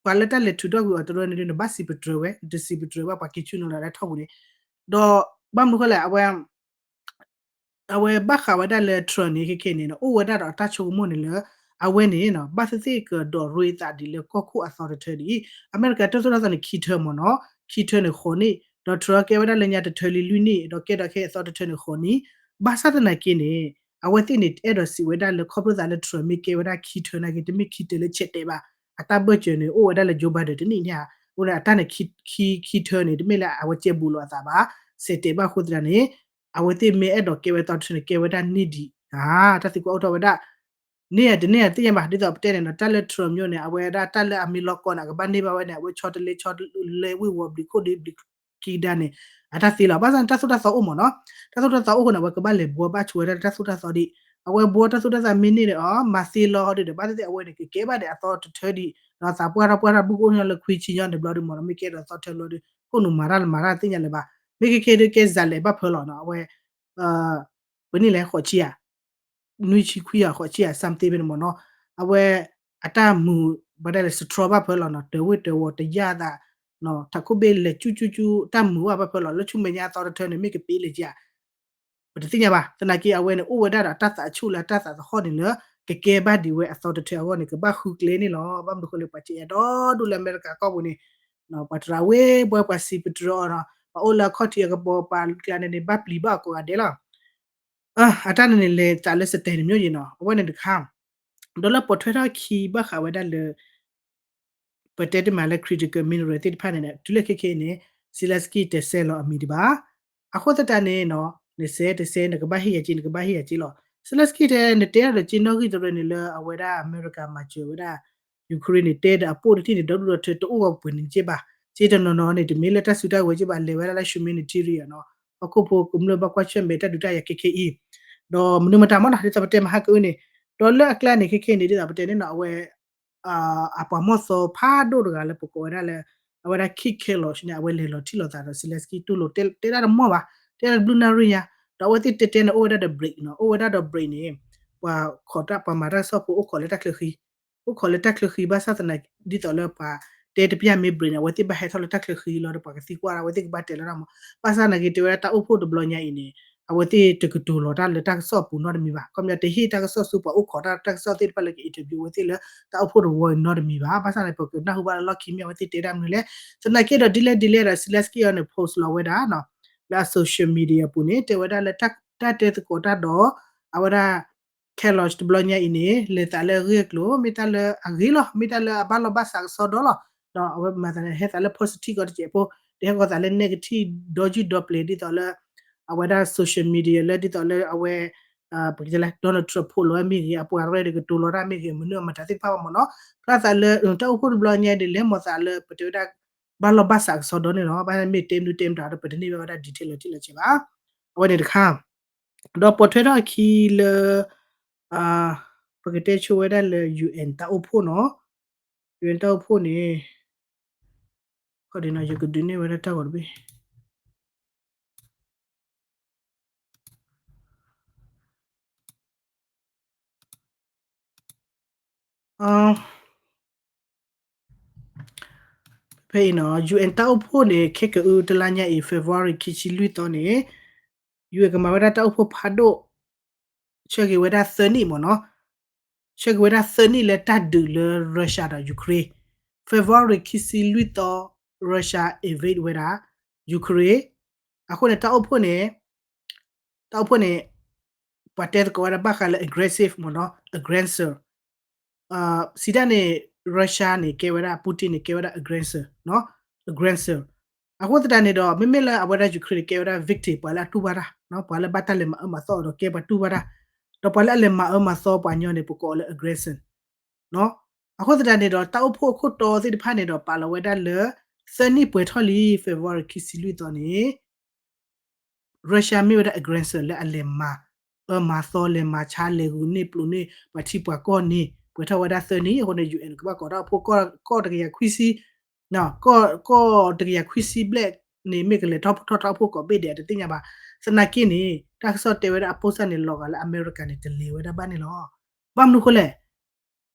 ပှၤလၢတၢ်လဲၤထုးထီၣ်ကွံာ်အီၤတရၢန့ၣ်ဒုး နဘၣ်စံးပတြၢၤဝဲ နတစံးပတြၢၤဘၣ်ပှၤက့ၤဆူနုာ်လီၤလၢထီၣ်ပူၤန့ၣ် ဒီး ဘၣ်မနုၤဃိလဲၣ် အဝဲ အဝဲဘၣ်ဃးဝဲဒၣ်လၢ Trump န့ၣ် ခဲခဲန့ၣ် အိၣ်ဝဲဒၣ်ဒီးတၢ်ဆိကမိၣ်န့ၣ်လၢ အဝဲန့ၣ် ဘၣ်သ့ၣ်သ့ၣ်ကဒိးရ့သးဒ်လၢကီၢ်ခိၣ်အသီတထၢဒ်အံၤ အမဲရကၤတၢ်သိၣ်တၢ်သီန့ၣ် ခံထၢမ့ၢ်နီၤ ခံထၢန့ၣ်ဃိးနံၣ် ဒီး Trump ကဲဝဲဒၣ်လၢညါတထၢလံလွံၢ်နံၣ် ဒီးကဲဒီးခဲအံၤအသီတထၢန့ၣ်ဃိးနံၣ် ဘၣ်ဆၣ်သနာ်က့န့ၣ် အဝဲသ့ၣ်န့ၣ် အဲၣ်ဒိးစံးဝဲဒၣ်လၢခီဖျိသးလၢ Trump မ့ၢ်ကဲဝဲဒၣ်ခံထၢနာ်က့ တမ့ၢ်ခံထၢလၢဆဲးတဲာ်ဘၣ် အတၢ်ဘၢၣ်စၢၤန့ၣ် အိၣ်ဝဲဒၣ်လၢ Joe Biden တနံၣ်န့ၣ်ဧါ အိၣ်န့ၣ် အတၢ်န့ၣ် ခံ ခံထၢန့ၣ် တမ့ၢ်လၢအဝဲကဲဘူးလိာ်အသးဘၣ် ဆဲးတဲာ်ဘၣ်အဃိသတးန့ၣ် အဝဲသ့ၣ်မ့ၢ်အဲၣ်ဒိးကဲဝဲသီတထၢန့ၣ် ကဲဝဲဒၣ်န့ၢ်ဒံး တၢ်သံကွၢ်အိၣ်ထီၣ်ဝဲဒၣ် န့ၢ်ဧါတန့ၢ်ဧါသ့ၣ်ညါဘၣ် ဒ်သိးပတဲန့ၣ်နီၤ တၢ်လၢ Trump မျိုးန့ၣ် အဝဲဒၣ်တၢ်လၢအမ့ၢ်လီၢ်ကီၢ်န့ၣ် အကဘၣ်န့ၢ်ဘၣ်ဝဲန့ၣ် အဝဲဆီတလဲဆီတလဲဝ့ၢ်ဝီၤဘျံးခိၣ်ဒ်ဘျံးခံကဒါန့ၣ် အတၢ်သ့လီၤ ဘၣ်ဆၣ်န့ၣ် တၢ်သိၣ်တၢ်သီအိၣ်မ့ၢ်နီၤ တၢ်သိၣ်တၢ်သီအိၣ်ဃိန့ၣ် အဝဲကဘၣ်လဲၤဘှီဘၣ်ဆိဝဲဒၣ်တၢ်သိၣ်တၢ်သီဒံး အဝဲဘှီတၢ်သိၣ်တၢ်သီမ့ၢ်န့ၢ်ဒီး မၤသ့လီၤဟီဒ်ဒီး ဘၣ်သ့ၣ်သ့ၣ်အဝဲန့ၣ် ကကဲဘၣ်ဒီးအသီတထၢဒံး ဒီးသးပှၢ်ထီၣ်ပှၢ်ထီၣ်ဘူးကအိၣ်ညီလၢခွံဆံညီန့ၣ်ဘျီဒ်မ့ၢ်နီၤ မ့ၢ်ကဲဒီးသီထၢဘျီဒ် ခိၣ်နူာ်မၤတၢ်လၢမၤတၢ်သ့ၣ်ညါလၢၤဘၣ် မ့ၢ်ခဲခဲဒ်ကဲစးလဲၤဘၣ်ဖၢလီၤနီၤ အဝဲ ပန့ၣ်လဲၤဃိးဆံဧါ နွံဆံခွံဧါ ဃိးဆံဧါ something ဖဲန့ၣ်မ့ၢ်နီၤ အဝဲ အတၢ်မုာ် ဘၣ်ဒၣ်လဲာ် strong ဘၣ်ဖၢလီၤနီၤ တဝ့ၢ်တဝီၤတယၢ်သး ထးခိၣ်ဘ့ၣ်လဲၤကၠူကၠူကၠူ တၢ်မုာ်ဘၣ်ဘၣ်ဖၢလီၤ လၢဆူမဲာ်ညါအသီတထၢန့ၣ် မ့ၢ်ကပ့ၤလၢကဧါ ပတသ့ၣ်ညါဘၣ် သနာ်က့အဝဲန့ၣ် အိၣ်ဝဲဒၣ်ဒီးတၢ်သးဆူၣ်လၢတၢ်သးသဟီၣ်န့ၣ်လၢ ကကဲဘၣ်ဒံးဝဲအသီတထၢအဂီၢ်န့ၣ် ကဘၣ်ဃုကျဲန့ၣ်လီၤ ဘၣ်မနုၤဃိလၢပှၤစံးအဲၣ်ဒိးဒိၣ်လၢအမဲရကၤကီၢ်ပူၤန့ၣ် ပှၤတရးဝ့ဘှီပှၤစံးပတြၢၤအီၤနီၤ ပှၤအိၣ်လၢအခီၣ်ထံးအကပီၤပှၤကျါန့ၣ်န့ၣ် ဘၣ်ပျံၤဘၣ်အကိးဂၤဒဲးလီၤ အတၢ်န့ၣ်န့ၣ် လဲၤသးလၢ state န့ၣ် မျိုး ယံၤနီၤ အဝဲန့ၣ်တခါ ဒီးလၢပိာ်ထွဲထီၣ်ခံဘၣ်ဃးဝဲဒၣ်လၢ ပတဲတမံၤလၢ critical mineral သ့ၣ်တဖၣ်န့ၣ် တုၤလၢခဲခဲအံၤန့ၣ် Zelensky တဆဲးလီၤအမံၤဒံးဘၣ်. အဃိသတးန့ၣ်နီၤ နဆဲးတဆဲး နကဘၣ်ဟ့ၣ်ယၤက့ နကဘၣ်ဟ့ၣ်ယၤက့လီၤ. Zelensky တဲ နတဲဒီးက့နီၣ်ဂံၢ်တရၢန့ၣ်လၢအဝဲဒၣ်အမဲရကၤမၤစၢၤဝဲဒၣ် Ukraine န့ၣ် တဲဒီးအပိၢ်တထံၣ်န့ၣ် ဒီဒူၣ်ဒီထၢတအိၣ်ဂီၢ်ပှဲၤန့ၣ်က့ဘၣ်. က့တနီၤနီၤန့ၣ် တမ့ၢ်လၢတၢ်စုတၢ်ဝဲၤက့ဘၣ် လဲၤဝဲဒၣ်လၢ humanitarian နီၤ ဟီၣ်ခိၣ်ဖိကမျၢၢ်ဘၣ်ကွၢ်ဆၢၣ်မဲာ်တၢ်ဒုးတၢ်ယၤခဲခဲအံၤ ဒီးမနုၤမတၤမ့ၢ်နီၤ ဒ်သိးပတဲမဟါကအုန့ၣ် ဒီးလၢအကျါန့ၣ် ခဲခဲန့ၣ် ဒ်သိးပတဲန့ၣ်နီၤ အဝဲ အပှၤမီၢ်သီဖးဒိၣ်တဂၤလၢပကိးဝဲဒၣ်လၢ အဝဲဒၣ် Keith Kellogg န့ၣ် အဝဲလဲၤလီၤထံၣ်လိာ်သးဒီး Zelensky တူၢ်လိာ်တဲတၢ်တမီၢ်ဘၣ်, တဲတၢ်တဘျုးနၣ်ရံၣ်ညါ, ဒီးအဝဲသ့ၣ်တဲတဲန့ၣ် အိၣ်ဝဲဒၣ်ဒီး break နီၤ, အိၣ်ဝဲဒၣ်ဒီး break န့ၣ် ပှၤခိးတၢ် ပှၤမၤတၢ်ကစီၣ်ဖိအိၣ်ခိးလၢတၢ်ချၢဃံ, အိၣ်ခိးလၢတၢ်ချၢဃံ ဘၣ်ဆၣ်သနာ်က့ ဒ်သိးလၢပှၤတဲတပျၢ်မ့ၢ် break န့ၣ် အဝဲသ့ၣ်ဘၣ်ဟဲထီၣ်လၢတၢ်ချၢဃံလီၤဒီး ပှၤကသံကွၢ်တၢ် အဝဲသ့ၣ်ကဘၣ်တဲလီၤတၢ်မး, ဘၣ်ဆၣ်သနာ်က့ တဲဝဲဒၣ်တၢ်အိၣ်ဖှိၣ်တဘျီညါအံၤန့ၣ် အဝဲသ့ၣ်တကတိၤလီၤတၢ်လၢတၢ်ကစီၣ်ပူၤနီတမံၤဘၣ်, ခီပညီတဟ့ၣ်တၢ်ကစီၣ်ဆူပှၤအိၣ်ခိးတၢ် တၢ်ကစီၣ်သ့ၣ်တဖၣ်လၢက interview အဝဲသ့ၣ်လၢတၢ်အိၣ်ဖှိၣ်တဝီအံၤနီတမံၤဘၣ်, ဘၣ်ဆၣ်န့ၣ် ပကနၢ်ဟူဘၣ်လၢလီၢ်ခံမ့ၢ်အဝဲသ့ၣ်တဲတၢ်မနုၤလဲၣ်, သနာ်က့ဒီးဒ်လဲၣ်ဒ်လဲၣ်ဒီး Zelensky အံၤန့ၣ် post လီၤဝဲဒၣ်နီၤ, လၢအ social media အပူၤန့ၣ် တဲဝဲဒၣ်လၢ တၢ်တဲသကိးတၢ်ဒီး အဝဲဒၣ် Kellogg တဘျီညါအံၤန့ၣ် လဲၤသးလၢအဂ့ၢ်အကျိၤ မ့ၢ်တၢ်လၢအဂ့ၤလီၤ, မ့ၢ်တၢ်လၢအဘၣ်လီၢ်ဘၣ်စးကစီဒီလီၤ, ဒီးအဝဲမၤသးန့ၣ် ဟဲသးလၢ positive ကီတစဲးဖိ, တဟဲဃီသးလၢ negative ဒီယုၢ်ဒီပျ့ၤ ဒ်သိးလၢ အဝဲဒၣ် social media လၢဒ်သိးလၢအဝဲ ပကတဲလၢ Donald Trump ဖိးလီၤဝဲမ့ၢ်ဂ့ၤ, အပှၤရဲၣ်ဒီးကတိၤလီၤတၢ်မ့ၢ်ဂ့ၤ, မနုၤအမတၤသ့ၣ်တဖၣ်ဘၣ်မ့ၢ်နီၤ, ဖျါသးလၢ တၢ်အိၣ်ဖှိၣ်တဘျီညါဒ်လဲၣ် မၤသးလၢပတဲဝဲဒၣ် ဘၣ်လီၢ်ဘၣ်စးကစီဒီန့ၣ်လီၤ, ဘၣ်မ့ၢ်တဲမနုၤတဲမတၤဒီး ပတန့ၢ်ဘၣ်ဝဲဒၣ် detail လီၤတံၢ်လီၤဆဲးဘၣ်, အဝဲန့ၣ်တခါ ဒီးပိာ်ထွဲထီၣ်အခံလၢ ပကတဲဆိဝဲဒၣ်လၢ UN တၢ်အိၣ်ဖှိၣ်နီၤ, UN တၢ်အိၣ်ဖှိၣ်န့ၣ် ခီဒ်နီၤ ယကဒုးနဲၣ်ဝဲဒၣ်တၢ်ဂီၤတဘ့ၣ် ဖဲအံၤနီၤ UN တၢ်အိၣ်ဖှိၣ်န့ၣ် ခဲကအုတလါညါအံၤ February ခံဆံလွံၢ်သီန့ၣ် UN ကမၤဝဲဒၣ်တၢ်အိၣ်ဖှိၣ်ဖးဒိၣ် ဆၢက့ၤဝဲဒၣ်သၢနံၣ်မ့ၢ်နီၤ, ဆၢက့ၤဝဲဒၣ်သၢနံၣ်လၢတၢ်ဒုးလၢ Russia ဒီး Ukraine, February ခံဆံလွံၢ်သီ Russia invade ဝဲဒၣ် Ukraine, အဃိန့ၣ် တၢ်အိၣ်ဖှိၣ်န့ၣ် တၢ်အိၣ်ဖှိၣ်န့ၣ် ပှၤတဲသကိးဝဲဒၣ်ဘၣ်ဃးလၢ aggressive မ့ၢ်နီၤ aggressor, စံးတၢ်န့ၣ် Russia န့ၣ် ကဲဝဲဒၣ် Putin န့ၣ် ကဲဝဲဒၣ် aggressor, aggressor, အဃိသတးန့ၣ်ဒီး မ့မ့ၢ်လၢအဝဲဒၣ် Ukraine န့ၣ် ကဲဝဲဒၣ် victim ပှၤလၢအတူၢ်ဘၣ်တၢ်, ပှၤလၢဘၣ်တၢ်လဲၤမၤအၢမၤသီအီၤဒီးကဲပှၤတူၢ်ဘၣ်တၢ်, ဒီးပှၤလၢအလဲၤမၤအၢမၤသီပှၤညီန့ၣ် ပကိးအီၤလၢ aggressor အဃိသတးန့ၣ်ဒီး တၢ်အိၣ်ဖှိၣ်အခိၣ်တီသ့ၣ်တဖၣ်န့ၣ်ဒီး ပာ်လီၤဝဲဒၣ်လၢ သၢနံၣ်ပှဲၤထီၣ်လံ February ခံဆံလွံၢ်သီန့ၣ် Russia မ့ၢ်ဝဲဒၣ် aggressor လၢအလဲၤမၤအၢမၤသီ လဲၤမၤဆါ လဲၤဂုာ်န့ၢ်ပျိးန့ၢ်ပှၤထံပှၤကီၢ်န့ၣ် ပှဲၤထီၣ်ဝဲဒၣ်သၢနံၣ်, အဃိန့ၣ် UN ကဘၣ်ကိးတၢ်အိၣ်ဖှိၣ်ကီၢ်တကယၤခွံဆံ ကီၢ်တကယၤခွံဆံဘျဲၣ်န့ၣ် မ့ၢ်ကလဲၤထီၣ်ထီၣ်တၢ်အိၣ်ဖှိၣ်ကိးဘ့ၣ်ဒဲး တသ့ၣ်ညါဘၣ်. သနာ်က့န့ၣ် တၢ်ကစီၣ်တဲဝဲဒၣ်အပိၢ်စၢ်န့ၣ် လီၤဂာ်လၢအမဲရကၤန့ၣ် တလဲၤဝဲဒၣ်ဘၣ်န့ၣ်လီၤ. ဘၣ်မနုၤဃိလဲၣ်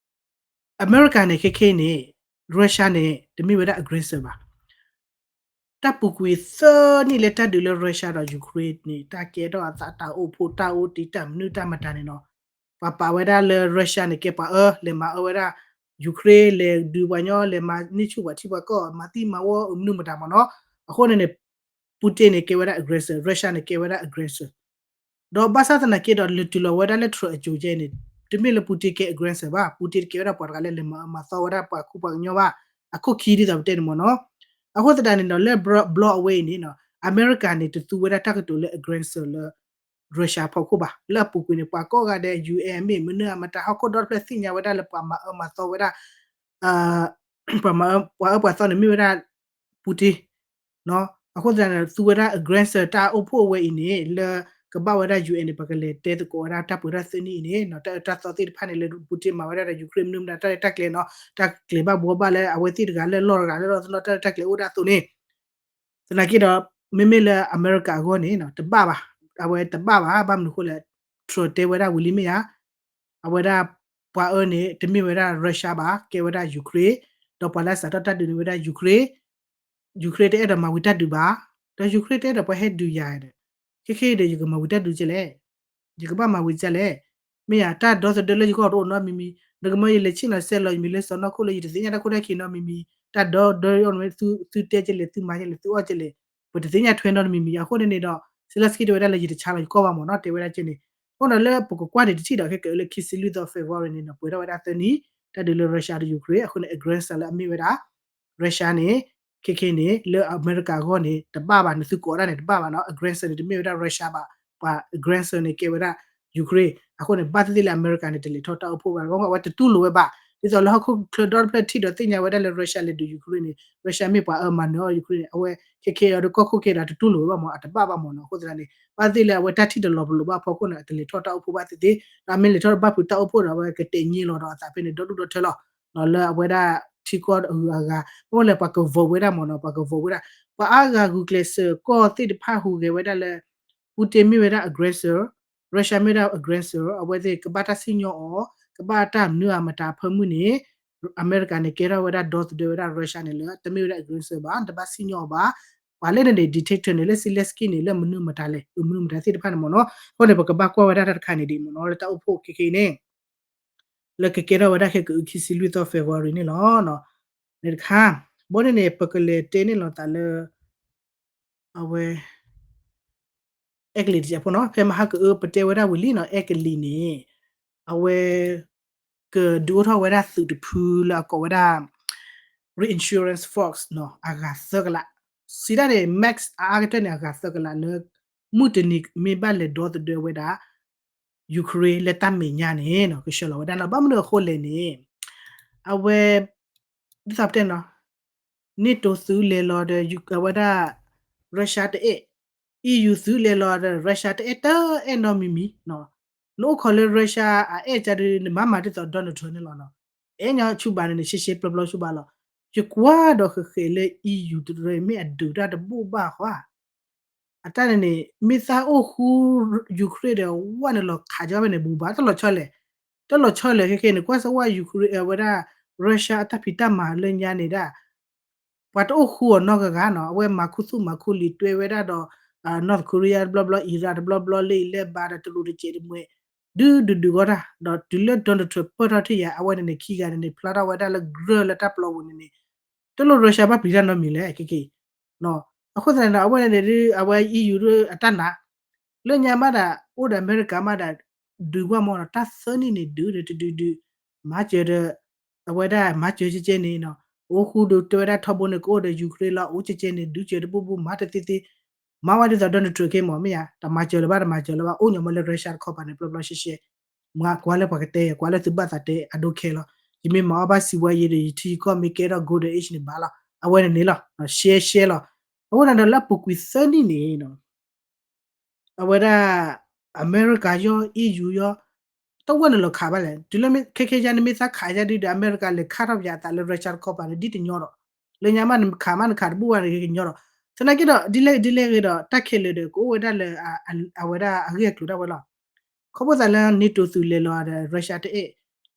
အမဲရကၤန့ၣ် ခဲခဲအံၤန့ၣ် Russia န့ၣ် တမ့ၢ်ဝဲဒၣ် aggressor ဘၣ်. တၢ်ပူၤကွံာ်သၢနံၣ်လၢတၢ်ဒုးလၢ Russia ဒီး Ukraine န့ၣ် တၢ်ကဲထီၣ်အသးတၢ်အိၣ်ဖှိၣ် တၢ်အိၣ်တံၢ်တၢ်မနုၤတၢ်မတၤန့ၣ်နီၤ, ပှၤပာ်ဝဲဒၣ်လၢ Russia န့ၣ် ကဲပှၤအၢ လဲၤမၤအၢဝဲဒၣ် Ukraine လဲၤဒုးပှၤညီ လဲၤမၤန့ၢ်ဆူၣ်ပှၤထံပှၤကီၢ် မၤသံမၤဝီမနုၤမတၤမ့ၢ်နီၤ. အဃိန့ၣ်န့ၣ် Putin န့ၣ် ကဲဝဲဒၣ် aggressor, Russia န့ၣ် ကဲဝဲဒၣ် aggressor ဒီးဘၣ်ဆၣ်သနာ်က့ဒီး လဲၤတုၤလီၤဝဲဒၣ်လၢ Trump အစိၤကဲန့ၣ် တမ့ၢ်လၢ Putin ကဲ aggressor ဘၣ်, Putin တကဲဝဲဒၣ်ပှၤတဂၤလၢလဲၤမၤအၢမၤသီဝဲဒၣ်ပှၤခိၣ်ပှၤကညီဘၣ်, အခိၣ်ခံဒ်သိးပတဲန့ၣ်မ့ၢ်နီၤ. အဃိသတးန့ၣ်ဒီး လၢ broad အဝဲအံၤန့ၣ်နီၤ အမဲရကၤန့ၣ် တသူဝဲဒၣ်တၢ်ကတိၤလၢ aggressor လၢ Russia ဖီခိၣ်ဘၣ်. လၢအပူၤကွံာ်န့ၣ် ပှၤကိးဂၤဒဲး UN မ့ၢ်မနုၤအမတၤဟီၣ်ခိၣ်ဒီတဖျၢၣ်သ့ၣ်ညါဝဲဒၣ်လၢပှၤမၤအၢမၤသီဝဲဒၣ် ပှၤမၤအၢပှၤအၢပှၤသီန့ၣ် မ့ၢ်ဝဲဒၣ် Putin အဃိသတးန့ၣ် သူဝဲဒၣ် aggressor တၢ်အိၣ်ဖှိၣ်အဝဲအံၤန့ၣ် လၢကဘၣ်ဝဲဒၣ် UN န့ၣ် ပကလဲၤတဲသကိးဝဲဒၣ်တၢ်ပှဲၤထီၣ်သၢနံၣ်အံၤန့ၣ် တၢ်အၢတၢ်သီသ့ၣ်တဖၣ်န့ၣ် လၢ Putin မၤဝဲဒၣ်ဒီး Ukraine မနုၤမတၤတၢ်ရဲၣ်တၢ်ကျဲၤနီၤ တၢ်ကျဲၤဘၣ်ဘှီဘၣ်လၢအဝဲသ့ၣ်တဂၤလၢလီၢ်တဂၤလၢလီၢ်တနီၤ တၢ်ရဲၣ်တၢ်ကျဲၤအိၣ်ဒၣ်အသိးန့ၣ် သနာ်က့ဒီး မ့မ့ၢ်လၢအမဲရကၤအဂီၢ်န့ၣ် တဘၣ်ဘၣ်, အဝဲတဘၣ်ဘၣ် ဘၣ်မနုၤအဃိလဲၣ် Trump တဲဝဲဒၣ်ဝံၤလံမ့ၢ်ဧါ, အဝဲဒၣ်ပှၤအၢန့ၣ် တမ့ၢ်ဝဲဒၣ် Russia ဘၣ် ကဲဝဲဒၣ် Ukraine, ဒီးပှၤလၢအစးထီၣ်တၢ်ဒုးန့ၣ်ဝဲဒၣ် Ukraine, Ukraine တအဲၣ်ဒိးမၤဝံၤတၢ်ဒုးဘၣ်, ဒီး Ukraine တအဲၣ်ဒိးပှၤဟဲဒုးယၤဒီး ခဲခဲဒီး ယကမၤဝံၤတၢ်ဒုးကဲလဲၣ်, ယကဘၣ်မၤဝံၤကဲလဲၣ်, မ့ၢ်ယၤ တၢ်ဒီသဒၢလၢယဂီၢ်တအိၣ်နီတမံၤမံၤ, နကမၢယလဲၤဆ့ၣ်နီၤဆဲးလီၤယမံၤလၢစီၢ်နီၤခိၣ်လၢယတသ့ၣ်ညါတၢ်ခိၣ်တၢ်ခံနီတမံၤမံၤ, တၢ်ဒီဒီယအိၣ်န့ၣ် သုတဲကဲလဲၣ် သုမၤကဲလဲၣ် သုအီၣ်ကဲလဲၣ်, ပတသ့ၣ်ညါထွဲနီတမံၤမံၤ, အဃိန့ၣ်န့ၣ်ဒီး Zelensky တဲဝဲဒၣ်လၢယတဆါလီၤယကီၢ်ဘၣ်မ့ၢ်နီၤ တဲဝဲဒၣ်ကဲန့ၣ်, အဃိဒီးလၢပကကွၢ်န့ၣ်တထံၣ်ဒီး ခဲကလၢခံဆံလွံၢ်သီ February န့ၣ်နီၤ ပှဲၤထီၣ်ဝဲဒၣ်သၢနံၣ် တၢ်ဒုးလၢ Russia ဒီး Ukraine အဃိန့ၣ် aggressor လၢအမ့ၢ်ဝဲဒၣ် Russia န့ၣ် ခဲခဲန့ၣ် လၢအမဲရကၤအဂီၢ်န့ၣ် တဘၣ်ဘၣ် နသုကိးဒၣ်န့ၣ် တဘၣ်ဘၣ်နီၤ aggressor န့ၣ် တမ့ၢ်ဝဲဒၣ် Russia ဘၣ်, ပှၤ aggressor န့ၣ် ကဲဝဲဒၣ် Ukraine အဃိန့ၣ် ဘၣ်သ့ၣ်သ့ၣ်လၢအမဲရကၤန့ၣ် တလဲၤထီၣ်တၢ်အိၣ်ဖှိၣ်ဘၣ် အဝဲတတူၢ်လိာ်ဝဲဘၣ်, ဒ်သိးလၢဟီၣ်ခိၣ်ချၢဒီတဖျၢၣ်ထံၣ်ဒီးသ့ၣ်ညါဝဲဒၣ်လၢ Russia လဲၤဒုး Ukraine န့ၣ် Russia မ့ၢ်ပှၤအၢမၤနၢၤအီၣ် Ukraine န့ၣ် အဝဲခဲခဲအံၤဒီးကီၢ်ခိၣ်ကဲဒီးတတူၢ်လိာ်ဝဲဘၣ်မ့ၢ် အတဘၣ်ဘၣ်မ့ၢ်နီၤ အဃိသတးန့ၣ် ဘၣ်သ့ၣ်လၢအဝဲတၢ်ထံၣ်တလီၤပလိာ်ဘၣ်အဖီခိၣ်န့ၣ် အတလဲၤထီၣ်တၢ်အိၣ်ဖှိၣ်ဘၣ်သ့ၣ်သ့ၣ်, ဒီးအမ့ၢ်လဲၤထီၣ်ဘၣ်ဖုးတၢ်အိၣ်ဖှိၣ်ဒီး အဝဲကတဲာ်ညံလီၤဒီးအသးဖဲန့ၣ် ဒီဒူၣ်ဒီထၢလီၤ. လၢအဝဲဒၣ်ထံကီၢ်အဂုၤအဂၤ ဘၣ်မနုၤလဲၣ် ပှၤက vote ဝဲဒၣ်မ့ၢ်နီၤ ပှၤက vote ဝဲဒၣ် ပှၤအါဂၤဂုာ်ကျဲးစၢးကီၢ်သ့ၣ်တဖၣ်ဟူးဂဲၤဝဲဒၣ်လၢ Putin မ့ၢ်ဝဲဒၣ် aggressor, Russia မ့ၢ်ဝဲဒၣ် aggressor အဝဲသ့ၣ်ကဘၣ်တၢ်စံၣ်ညီၣ်အီၤ ကဘၣ်တၢ်မနုၤအမတၤအဖၢမုၢ်န့ၣ် အမဲရကၤန့ၣ်ကဲထီၣ်ဝဲဒၣ်ဒီသဒၢဝဲဒၣ် Russia န့ၣ်လၢ တမ့ၢ်ဝဲဒၣ် aggressor ဘၣ် တဘၣ်စံၣ်ညီၣ်အီၤဘၣ် ပှၤလၢန့ၣ်န့ၣ် dictator န့ၣ် လၢ Zelensky န့ၣ် လၢမနုၤမတၤလဲၣ် မနုၤမတၤသ့ၣ်တဖၣ်န့ၣ်မ့ၢ်နီၤ အဃိန့ၣ် ပကဘၣ်ကွၢ်ဝဲဒၣ်တၢ်တခါန့ၣ်ဒ်မ့ၢ်နီၤ လၢတၢ်အိၣ်ဖှိၣ်ခဲခဲအံၤန့ၣ် လၢကကဲထီၣ်ဝဲဒၣ်ခဲကအုခံဆံလွံၢ်သီ February န့ၣ်လီၤ. န့ၣ်တခါ ဘီန့ၣ်န့ၣ် ပကလဲၤတဲန့ၣ်လီၤသးလၢ အဝဲ အဲကလံးတစဲးဖိနီၤ ဖဲမဟါကအၢ ပတဲဝဲဒၣ်ဝံၤလံနီၤ အဲကလံးန့ၣ် အဝဲ ကဒုးအိၣ်ထီၣ်ဝဲဒၣ်သုးတဖုလၢအကိးဝဲဒၣ် reinsurance force နီၤ အဂၤသၢကလး စံးဒၣ်န့ၣ် max အအါကတၢၢ်န့ၣ် အဂၤသၢကလးလၢ မုၢ်တနံၤမ့ၢ်ဘၣ်လဲၤဒီသဒၢဝဲဒၣ် Ukraine လၢတၢ်မဲာ်ညါန့ၣ်နီၤ ကဆှၢလီၤဝဲဒၣ်နီၤ ဘၣ်မနုၤအဃိလဲၣ်န့ၣ် အဝဲ ဒ်သိးပတဲနီၤ NATO သုးလဲၤလီၤဒီး အဝဲဒၣ် Russia တအဲၣ် EU သုးလဲၤလီၤဒီး Russia တအဲၣ် တအဲၣ်နီတမံၤမံၤနီၤ နအိၣ်ခိးလၢ Russia အအဲၣ်ကဒု နမၤမၤဒ်သိး Donald Trump န့ၣ်လီၤနီၤ အဲၣ်ညီဆူဘၣ်န့ၣ်န့ၣ် ရှဲရှဲပျီပျီဆူဘၣ်လီၤ ယကွၢ်ဒီးဃဲးဃဲးလၢ EU တရၢမ့ၢ်အဒုးတၢ်တဘူၣ်ဘၣ်ဃီ အတၢ်န့ၣ်န့ၣ် မ့ၢ်သးအိၣ်ဃူ Ukraine ဒီးဝဲန့ၣ်လီၤခးကီဖဲန့ၣ် ဘူးဘၣ်တလီၤဆီလဲၣ် တလီၤဆီလဲၣ် ခဲခဲန့ၣ် ကွၢ်စၢၤဝဲ Ukraine အဝဲဒၣ် Russia အတၢ်ဖံးတၢ်မၤလၢညါန့ၣ်ဒၣ် ပှၤတအိၣ်ဃူအီၤနီတဂၤဂၤနီၤ အဝဲမၤခူသူၣ်မၤခူလံၤတွဲဝဲဒၣ်ဒီး North Korea တဘျီဘျီ Iran တဘျီဘျီ လၢအံၤလၢဘၣ်ဒီးတရူးတစဲးတမှဲ ဒုးဒုးဒုးဂီၢ်တၢ် ဒီးတုၤလၢ Donald Trump ပၢၢ်ထီၣ်ထံၣ်ယၤ အဝဲန့ၣ်န့ၣ် ခံဂၤန့ၣ်န့ၣ် ဖျါထီၣ်ဝဲဒၣ်လၢကြၢးလၢတၢ်ပျီပူၤန့ၣ်န့ၣ် တလိၣ် Russia ဘၣ်ပျံၤတၢ်နီတမံၤလဲၣ် ခဲခဲ အဃိသတးန့ၣ်ဒီး အဝဲန့ၣ်န့ၣ်ဒုး အဝဲ EU ဒုးအတၢ်နာ် လၢညါမးဒၣ် အိၣ်ဒီးအမဲရကၤမးဒၣ် ဒုးကွၢ်မီၢ်ဒီး တၢ်သၢနံၣ်န့ၣ် ဒုးဒီးတဒုးဒုး မၤစၢၤဒီး အဝဲဒၣ်မၤစၢၤကဲကဲန့ၣ်နီၤ အိၣ်ဃူဒုးတဲဝဲဒၣ်ထီဘိန့ၣ် ကအိၣ်ဒီး Ukraine လီၤ အိၣ်ကဲကဲန့ၣ် ဒုးစၢၤတဘူၣ်ဘူၣ် မၤတသ့သ့ မၤဝဲဒ်သိး Donald Trump ခဲမီၢ် မ့ၢ်ဧါ တမၤစၢၤလၢၤဘၣ် တမၤစၢၤလၢၤဘၣ် အိၣ်ညီမီၢ်လၢ Russia တခီပၤန့ၣ် ပျီပျီရှဲရှဲ မၤကွၢ်လၢပှၤကတဲ ကွၢ်လၢသုဘၣ်သးတဲ I don't care လီၤ ယမ့ၢ်မၤအီၣ်ဘၣ်စံးဝဲယဲဒီး ယထံယကီၢ်မ့ၢ်ကဲထီၣ် golden age န့ၣ်ဘၣ်လီၤ အဝဲန့ၣ်န့ၣ်လီၤ ရှဲရှဲလီၤ အဃိန့ၣ်ဒီးလၢအပူၤကွံာ်သၢနံၣ်န့ၣ်နီၤ အဝဲဒၣ် အမဲရကၤယီၢ် EU ယီၢ် တဝဲန့ၣ်လီၤခးဘၣ်လဲၣ် တုၤလၢ ခဲခဲယါန့ၣ်မ့ၢ်သးခးယါဒုးဒီး အမဲရကၤလဲၤခါထီၣ်ပယၤအသးလၢ Russia တခီပၤန့ၣ် ဒ်တညီဒီး လၢညါမးနခးမးနခးတဘူၣ်ဘၣ်န့ၣ် ကညီဒီး သနာ်က့ဒီး ဒ်လဲၣ်ဒ်လဲၣ်ဂ့ၤဒီး တၢ်ခဲလၢာ်ဒီး ကအိၣ်ဝဲဒၣ်လၢ အဝဲဒၣ်အဂ့ၢ်အကျိၤဒၣ်ဝဲလီၤ ခီဖျိသးလၢ NATO သုးလဲၤလီၤဒီး Russia တအဲၣ်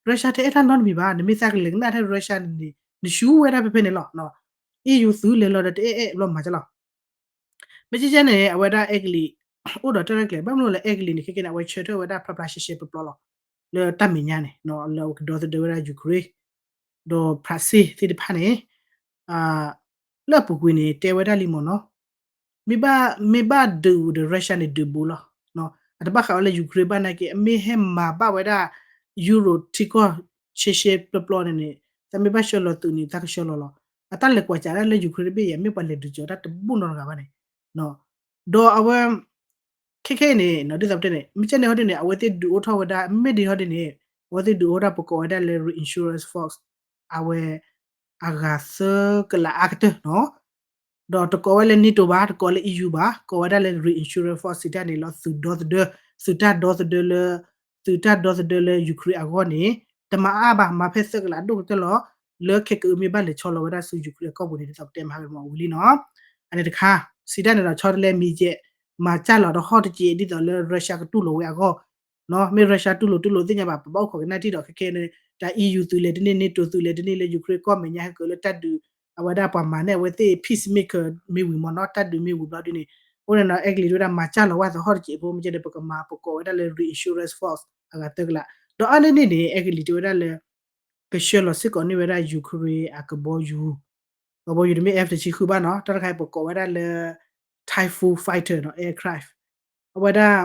Russia တအဲၣ်တၢ်နီတမံၤဘၣ် နမ့ၢ်သးကလဲၤကနၣ်ထဲ Russia န့ၣ် နရှူဝဲဒၣ်ဖဲဖဲန့ၣ်လီၤ EU သုးလဲၤလီၤဒီးတအဲၣ်အဲၣ် ဘျီမၤကလီၤ မ့ၢ်ကဲကဲန့ၣ် အဝဲဒၣ်အဲကလံး အိၣ်ဒီးတၢ်ရဲၣ်ကျဲၤ ဘၣ်မနုၤလဲၣ် အဲကလံးန့ၣ် ခဲကဲန့ၣ် အဝဲဆၢထၢၣ်ဝဲဒၣ်ဖျါဖျါရှဲရှဲပျီပျီလီၤ လၢတၢ်မဲာ်ညါန့ၣ် လၢအဝဲကဒီသဒၢဝဲဒၣ် Ukraine ဒီးဖရၣ်စ့ၣ်သ့ၣ်တဖၣ်န့ၣ် လၢအပူၤကွံာ်န့ၣ် တဲဝဲဒၣ်လံမ့ၢ်နီၤ မ့ၢ်ဘၣ် မ့ၢ်ဘၣ်ဒုးဒီး Russia န့ၣ် ဒုးဘူးလီၤ အတဘၣ်ဃးဝဲလၢ Ukraine ဘၣ်နာ်က့ အမ့ၢ်ဟဲမၤဘၣ်ဝဲဒၣ် Europe ထံကီၢ်ရှဲရှဲပျီပျီန့ၣ်န့ၣ် သးမ့ၢ်ဘၣ်ဆှၢလီၤသုးန့ၣ် သးကဆှၢလီၤလီၤ အတၢ်လဲၤကွၢ်စးဒၣ်လၢ Ukraine တဘ့ၣ်ယဲ မ့ၢ်ပှၤလဲၤဒုးကီၤတၢ်တဘူၣ်နီတဂၤဘၣ်န့ၣ် ဒီးအဝဲ ခဲခဲအံၤန့ၣ် ဒ်သိးပတဲန့ၣ် မ့ၢ်ကဲန့ၣ်ဟီဒ်န့ၣ် အဝဲသ့ၣ်ဒုးအိၣ်ထီၣ်ဝဲဒၣ် မ့ၢ်ဒ်ဟီဒ်န့ၣ် အဝဲသ့ၣ်ဒုးအိၣ်ထီၣ်ပကိးဝဲဒၣ်လၢ reinsurance force အဝဲ အဂၤသၢကလးအါကတၢၢ်နီၤ ဒီးတကိးဝဲလၢ NATO ဘၣ် တကိးလၢ EU ဘၣ် ကိးဝဲဒၣ်လၢ reinsurance force စံးတၢ်န့ၣ်လီၤ သုးဒီသဒၢ သုးတၢ်ဒီသဒၢလၢ သုးတၢ်ဒီသဒၢလၢ Ukraine အဂီၢ်န့ၣ် တမၤအါဘၣ် မၤဖဲသၢကလးဒိၣ်ကတၢၢ်လီၤ လၢခဲကအုမ့ၢ်ဘၣ်လဲၤဆီလီၤဝဲဒၣ်ဆူ Ukraine အကီၢ်ပူၤန့ၣ် ဒ်သိးပတဲမဟါကမီၤဝံၤလံနီၤ အန့ၣ်တခါ စံးတၢ်န့ၣ်ဒီး ဆီတလဲမံၤယဲၢ် မၤစၢ်လီၤဒီးဟီၣ်တက့ၢ် ဒ်သိးလၢ Russia ကတူၢ်လိာ်ဝဲအဂီၢ် မ့ၢ် Russia တူၢ်လိာ်တူၢ်လိာ်သ့ၣ်ညါဘၣ် ပဘၣ်အိၣ်ခိးကနၣ်ထံၣ်ဒီး ခဲခဲန့ၣ် တၢ် EU သုးလဲၣ်တန့ၢ် NATO သုးလဲၣ်တန့ၢ်လၢ Ukraine ကီၢ်မဲာ်ညါဟဲကၢၤလၢတၢ်ဒုး အဝဲဒၣ်ပှၤမၤန့ၢ်အဝဲသ့ၣ် peacemaker မ့ၢ်ဝံၤမ့ၢ်နီၤ တၢ်ဒုးမ့ၢ်ဝံၤဘျီဒ်န့ၣ် အဃိန့ၣ်ဒီး အဲကလံးတဲဝဲဒၣ်မၤစၢ်လီၤဝဲသးဟီၣ်တက့ၢ်ဖိ မ့ၢ်ကဲန့ၣ် ပကမၤ ပကိးဝဲဒၣ်လၢ reinsurance force အဂၤသၢကလး ဒီးအါန့ၢ်န့ၣ်န့ၣ် အဲကလံးတဲဝဲဒၣ်လၢ ကဆှၢလီၤစ့ၢ်ကီးန့ၢ်ဝဲဒၣ် Ukraine အကဘီယူၤ ကဘီယူၤတမ့ၢ် F တဆံဃုဘၣ်နီၤ တၢ်တခါအံၤ ပကိးဝဲဒၣ်လၢ Typhoon fighter နီၤ aircraft အဝဲဒၣ်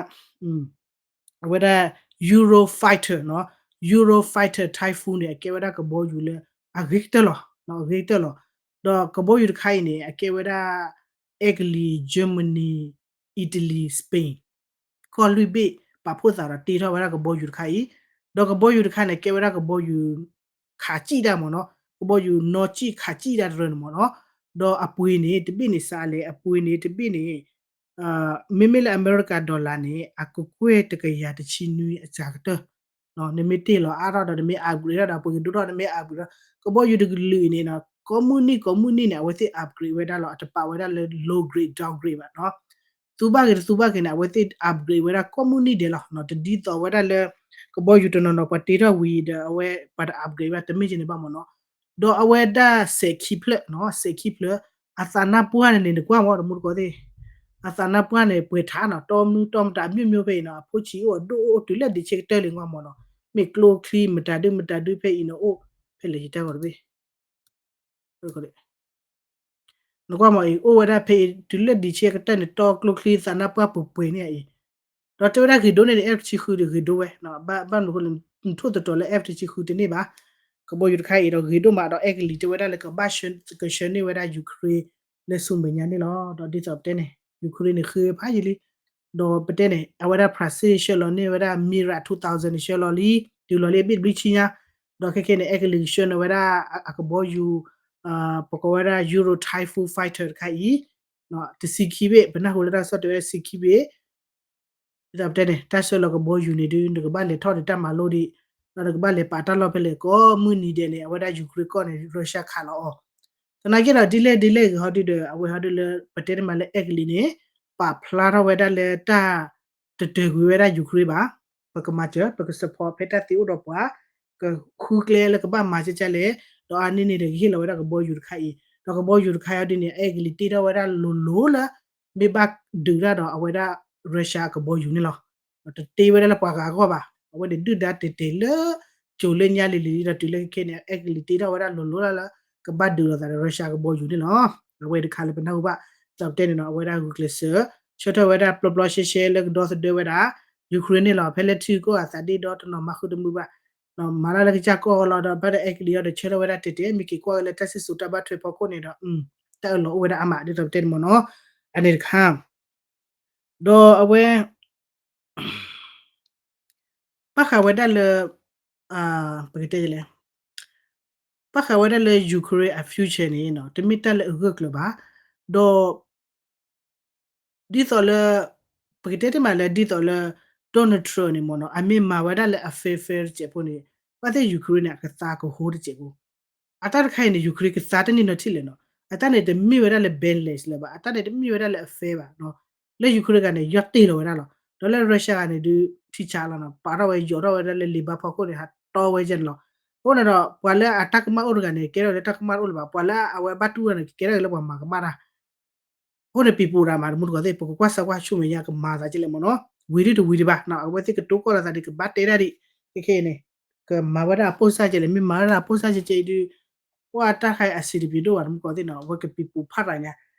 အဝဲဒၣ် Eurofighter နီၤ Eurofighter Typhoon န့ၣ် အကဲဝဲဒၣ်ကဘီယူၤလၢ အဂ့ၤကတၢၢ်လီၤ အဂ့ၤကတၢၢ်လီၤ ဒီးကဘီယူၤတခါအံၤန့ၣ် အကဲဝဲဒၣ် အဲကလံး Germany Italy Spain ကီၢ်လွံၢ်ဘ့ၣ် ပာ်ဖှိၣ်သးဒီးတ့ထီၣ်ဝဲဒၣ်ကဘီယူၤတခါအံၤ ဒီးကဘီယူၤတခါန့ၣ် ကဲဝဲဒၣ်ကဘီယူၤ ခးစံၣ်တၢ်မ့ၢ်နီၤ ကဘီယူၤနီၣ်စံၣ်ခးစံၣ်တၢ်တရၢန့ၣ်မ့ၢ်နီၤ ဒီးအပှ့ၤန့ၣ် တဘ့ၣ်န့ၣ်စးလဲၣ် အပှ့ၤန့ၣ် တဘ့ၣ်န့ၣ် မ့မ့ၢ်လၢအမဲရကၤ dollar န့ၣ် အကကွဲၢ်တကယၤတဆံနွံအစှၤကတၢၢ် နမ့ၢ်တ့ၢ်လီၤအါထီၣ်ဒီး နမ့ၢ် upgrade ထီၣ်ဒီး ပှ့ၤကဒိၣ်ထီၣ် နမ့ၢ် upgrade ထီၣ် ကဘီယူၤတကလုာ်အံၤန့ၣ်နီၤ ကိးမုၢ်နံၣ်ကိးမုၢ်နံၣ်န့ၣ် အဝဲသ့ၣ် upgrade ဝဲဒၣ်လီၤ အတပာ်ဝဲဒၣ်လၢ low grade downgrade ဘၣ်နီၤ သူဘၣ်ဂ့ၤတသူဘၣ်ဂ့ၤန့ၣ် အဝဲသ့ၣ် upgrade ဝဲဒၣ်ကိးမုၢ်နံၣ်ဒဲးလီၤ တဒ်သိးဝဲဒၣ်လၢ ကဘီယူၤတနီၤနီၤ ပှၤတ့ထီၣ်ဝံၤဒီး အဝဲပှၤတ upgrade ဘၣ် တမ့ၢ်ကန့ၣ်ဘၣ်မ့ၢ်နီၤ ဒီးအဝဲဒၣ်စဲးခံဖျၢၣ်နီၤ စဲးခံဖျၢၣ် အသးနါပှၢ်န့ၣ်န့ၣ် နကွၢ်မ့ၢ်တမူတကိးသ့ၣ် အသးနါပှၢ်န့ၣ် ပှဲၤထးနီၤ တီမနုၤတီမတၤ အမျိုးမျိုးဖဲအံၤနီၤ အဖိဆံးအိၣ်အဒိၣ်အိၣ်တုၤလၢဒံးဆ့ကတၢၢ်လံ နကွၢ်မ့ၢ်နီၤ မ့ၢ်ကျိချံမတၤဒုမတၤဒုဖဲအံၤန့ၣ်အိၣ် ဖဲလဲၣ်ယတဲဂီၤတဘ့ၣ် နကွၢ်မ့ၢ်အံၤ အိၣ်ဝဲဒၣ်ဖဲအံၤ တုၤလၢဒံးဆ့ကတၢၢ်န့ၣ် တီကျိချံသးနါပှၢ်ပှဲၤပှဲၤန့ၣ်အံၤ ဒီးတဲဝဲဒၣ်ဂ့ၤဒိၣ်န့ၣ် F တဆံဃုဒီးဂ့ၤဒိၣ်ဝဲ ဘၣ်မနုၤအဃိလဲၣ် နထိၣ်သတြီၤလၢ F တဆံဃုတန့ၢ်ဘၣ် ကဘီယူၤတခါအံၤဒီးဂ့ၤဒိၣ်မး ဒီးအဲကလံးတဲဝဲဒၣ်လၢကဘၣ်ဆှၢ ကဆှၢန့ၢ်ဝဲဒၣ် Ukraine လၢဆူမဲာ်ညါန့ၣ်လီၤ. ဒီးဒ်သိးပတဲန့ၣ် Ukraine န့ၣ် ဃ့ဖးယံာ်လံ ဒီးပတဲန့ၣ် အဝဲဒၣ် Brazil ဆှၢလီၤန့ၢ်ဝဲဒၣ် Mirage two thousand န့ၣ် ဆှၢလီၤလံ တုၤလီၤလံအဘ့ၣ်တဘျုးဆံညါ ဒီးခဲခဲန့ၣ် အဲကလံးကဆှၢန့ၢ်ဝဲဒၣ် အကဘီယူၤ ပကိးဝဲဒၣ် Euro Typhoon Fighter တခါအံၤ တဆံခံဘ့ၣ် ပနၢ်ဟူလၢတၢ်ကစီၣ်တဲဝဲဒၣ်တဆံခံဘ့ၣ် ဒ်သိးပတဲန့ၣ် တၢ်ဆှၢလီၤကဘီယူၤန့ၣ်ဒုး နကဘၣ်လဲၤထီၣ်ဒီးတၢ်မၤလိဒံး ဒီးနကဘၣ်လဲၤပာ်တၢ်လီၢ်ဖဲလဲၣ် ကိးမုၢ်နံၤဒဲးန့ၣ် အဝဲဒၣ် Ukraine ကီၢ်န့ၣ် Russia ခးလီၤအီၤ သနာ်က့ဒီးဒ်လဲၣ်ဒ်လဲၣ်ဂ့ၤဟီဒုဒီး အဝဲဟီဒုလၢပတဲတမံၤလၢအဲကလံးန့ၣ် ပာ်ဖျါထီၣ်ဝဲဒၣ်လၢတၢ် တတၢၢ်ကွံာ်ဝဲဒၣ် Ukraine ဘၣ် ပကမၤစၢၤ ပက support ဖဲတၢ်သ့အိၣ်ဒီးပှၤ ကဃုကျဲလၢကဘၣ်မၤကကလဲၣ် ဒီးအါန့ၢ်န့ၣ်ဒီးကဟ့ၣ်လီၤဝဲဒၣ်ကဘီယူၤတခါအံၤ ဒီးကဘီယူၤတခါအံၤဒ်န့ၣ် အဲကလံးတ့ထီၣ်ဝဲဒၣ်လိၤလိၤလၢ မ့ၢ်ဘၣ်ဒုးတၢ်ဒီးအဝဲဒၣ် Russia အကဘီယူၤန့ၣ်လီၤ. တတ့ဝဲဒၣ်လၢပှၤဂၤအဂီၢ်ဘၣ် အဝဲန့ၣ်ဒုၣ်ဒါတဲာ်တဲာ်လၢ ကၠိၤလၢညါလံၤလံၤဒီးတုၤလၢခဲခဲန့ၣ် အဲကလံးတ့ထီၣ်ဝဲဒၣ်လိၤလိၤလၢ ကဘၣ်ဒုးလိာ်သးဒီး Russia ကဘီယူၤန့ၣ်လီၤ. အဝဲတခါလၢပနၢ်ဟူဘၣ် ဒ်သိးပတဲန့ၣ်နီၤ အဝဲဒၣ်ဂုာ်ကျဲးစၢး ဆၢထၢၣ်ဝဲဒၣ်ပျီပျီရှဲရှဲလၢကဒီသဒၢဝဲဒၣ် Ukraine န့ၣ်လီၤ. ဖဲလၢထံဂုၤကီၢ်ဂၤသးဒ့ဒီတနီၤမၤဃုတမုာ်ဘၣ် မၤတၢ်လၢကစၢ်ကီၢ်လီၤဒီး ဘၣ်ဒီးအဲကလံးအီၤဒီးဆၢထၢၣ်ဝဲဒၣ်တဲာ်တဲာ် မ့ၢ်က့ၤကွၢ်ဝဲလၢတၢ်စံၣ်စိၤတၢ်ဘၣ်ထွဲဖီခိၣ်န့ၣ်ဒီး တၢ်အၢၣ်လီၤအိၣ်ဝဲဒၣ်အါမး ဒ်သိးပတဲန့ၣ်မ့ၢ်နီၤ အန့ၣ်တခါ ဒီးအဝဲ ဘၣ်ဃးဝဲဒၣ်လၢ ပကတဲလဲၣ် ဘၣ်ဃးဝဲဒၣ်လၢ Ukraine အ future န့ၣ် တမ့ၢ်တၢ်လၢအဂၢၢ်ကျၢၤဘၣ် ဒီး ဒ်သိးလၢ ပကတဲတ့ၢ်မးလၢဒ်သိးလၢ Donald Trump န့ၣ်မ့ၢ်နီၤ အမ့ၢ်မၤဝဲဒၣ်လၢ unfair fair တစဲးဖိန့ၣ် ဘၣ်သ့ၣ် Ukraine န့ၣ် အကသါကဟိတစဲးဖိ အတၢ်တခါအံၤန့ၣ် Ukraine ကသါတန့ၢ်နီတထံၣ်လၢၤနီၤ အတၢ်န့ၣ်တမ့ၢ်ဝဲဒၣ်လၢ balance လၢၤဘၣ် အတၢ်န့ၣ်တမ့ၢ်ဝဲဒၣ်လၢ unfair ဘၣ် လၢ Ukraine တဂၤန့ၣ် ယီၢ်တ့ၢ်လီၤဝဲဒၣ်လီၤ ဒီးလၢ Russia တဂၤန့ၣ်ဒုး ထံဆးလီၤနီၤ ပာ်ထီၣ်ဝဲယီၤထီၣ်ဝဲဒၣ်လၢလံာ်ဘါဖီခိၣ်န့ၣ် ဟးတီဝဲကဲန့ၣ်လီၤ အဃိန့ၣ်ဒီး ပှၤလၢအတၢ်ကမၣ်အိၣ်တဂၤန့ၣ် ကဲထီၣ်လၢတၢ်ကမၣ်တအိၣ်လၢၤဘၣ် ပှၤလၢအဝဲဘၣ်တူၢ်ဝဲန့ၣ် ကဲထီၣ်လၢပှၤမၤကမၣ်တၢ် အဃိန့ၣ် ပံၤပူၤဒၣ်မး တမူတကိးသ့ၣ် ပကကွၢ်စၢၤကွၢ်ဆူမဲာ်ညါကမၤသးကလဲၣ်မ့ၢ်နီၤ ဝံၤဒုတဝံၤဒံးဘၣ် အဝဲသ့ၣ်ကတိၤကီၢ်လီၤသးဒ်ကဘၣ်တဲဒၣ်ဒံး ခဲခဲအံၤန့ၣ် ကမၤဝဲဒၣ်အပိၢ်စၢ်ကလဲၣ် မ့ၢ်မၤဝဲဒၣ်အပိၢ်စၢ်ကဲကဲအံၤဒုး ကွၢ်တၢ်ခါအံၤအဆံးတပျံၤဒိၣ်ဘၣ် တမူတကိးသ့ၣ်နီၤ အဝဲကပံၤပူၤဖးရၤညါ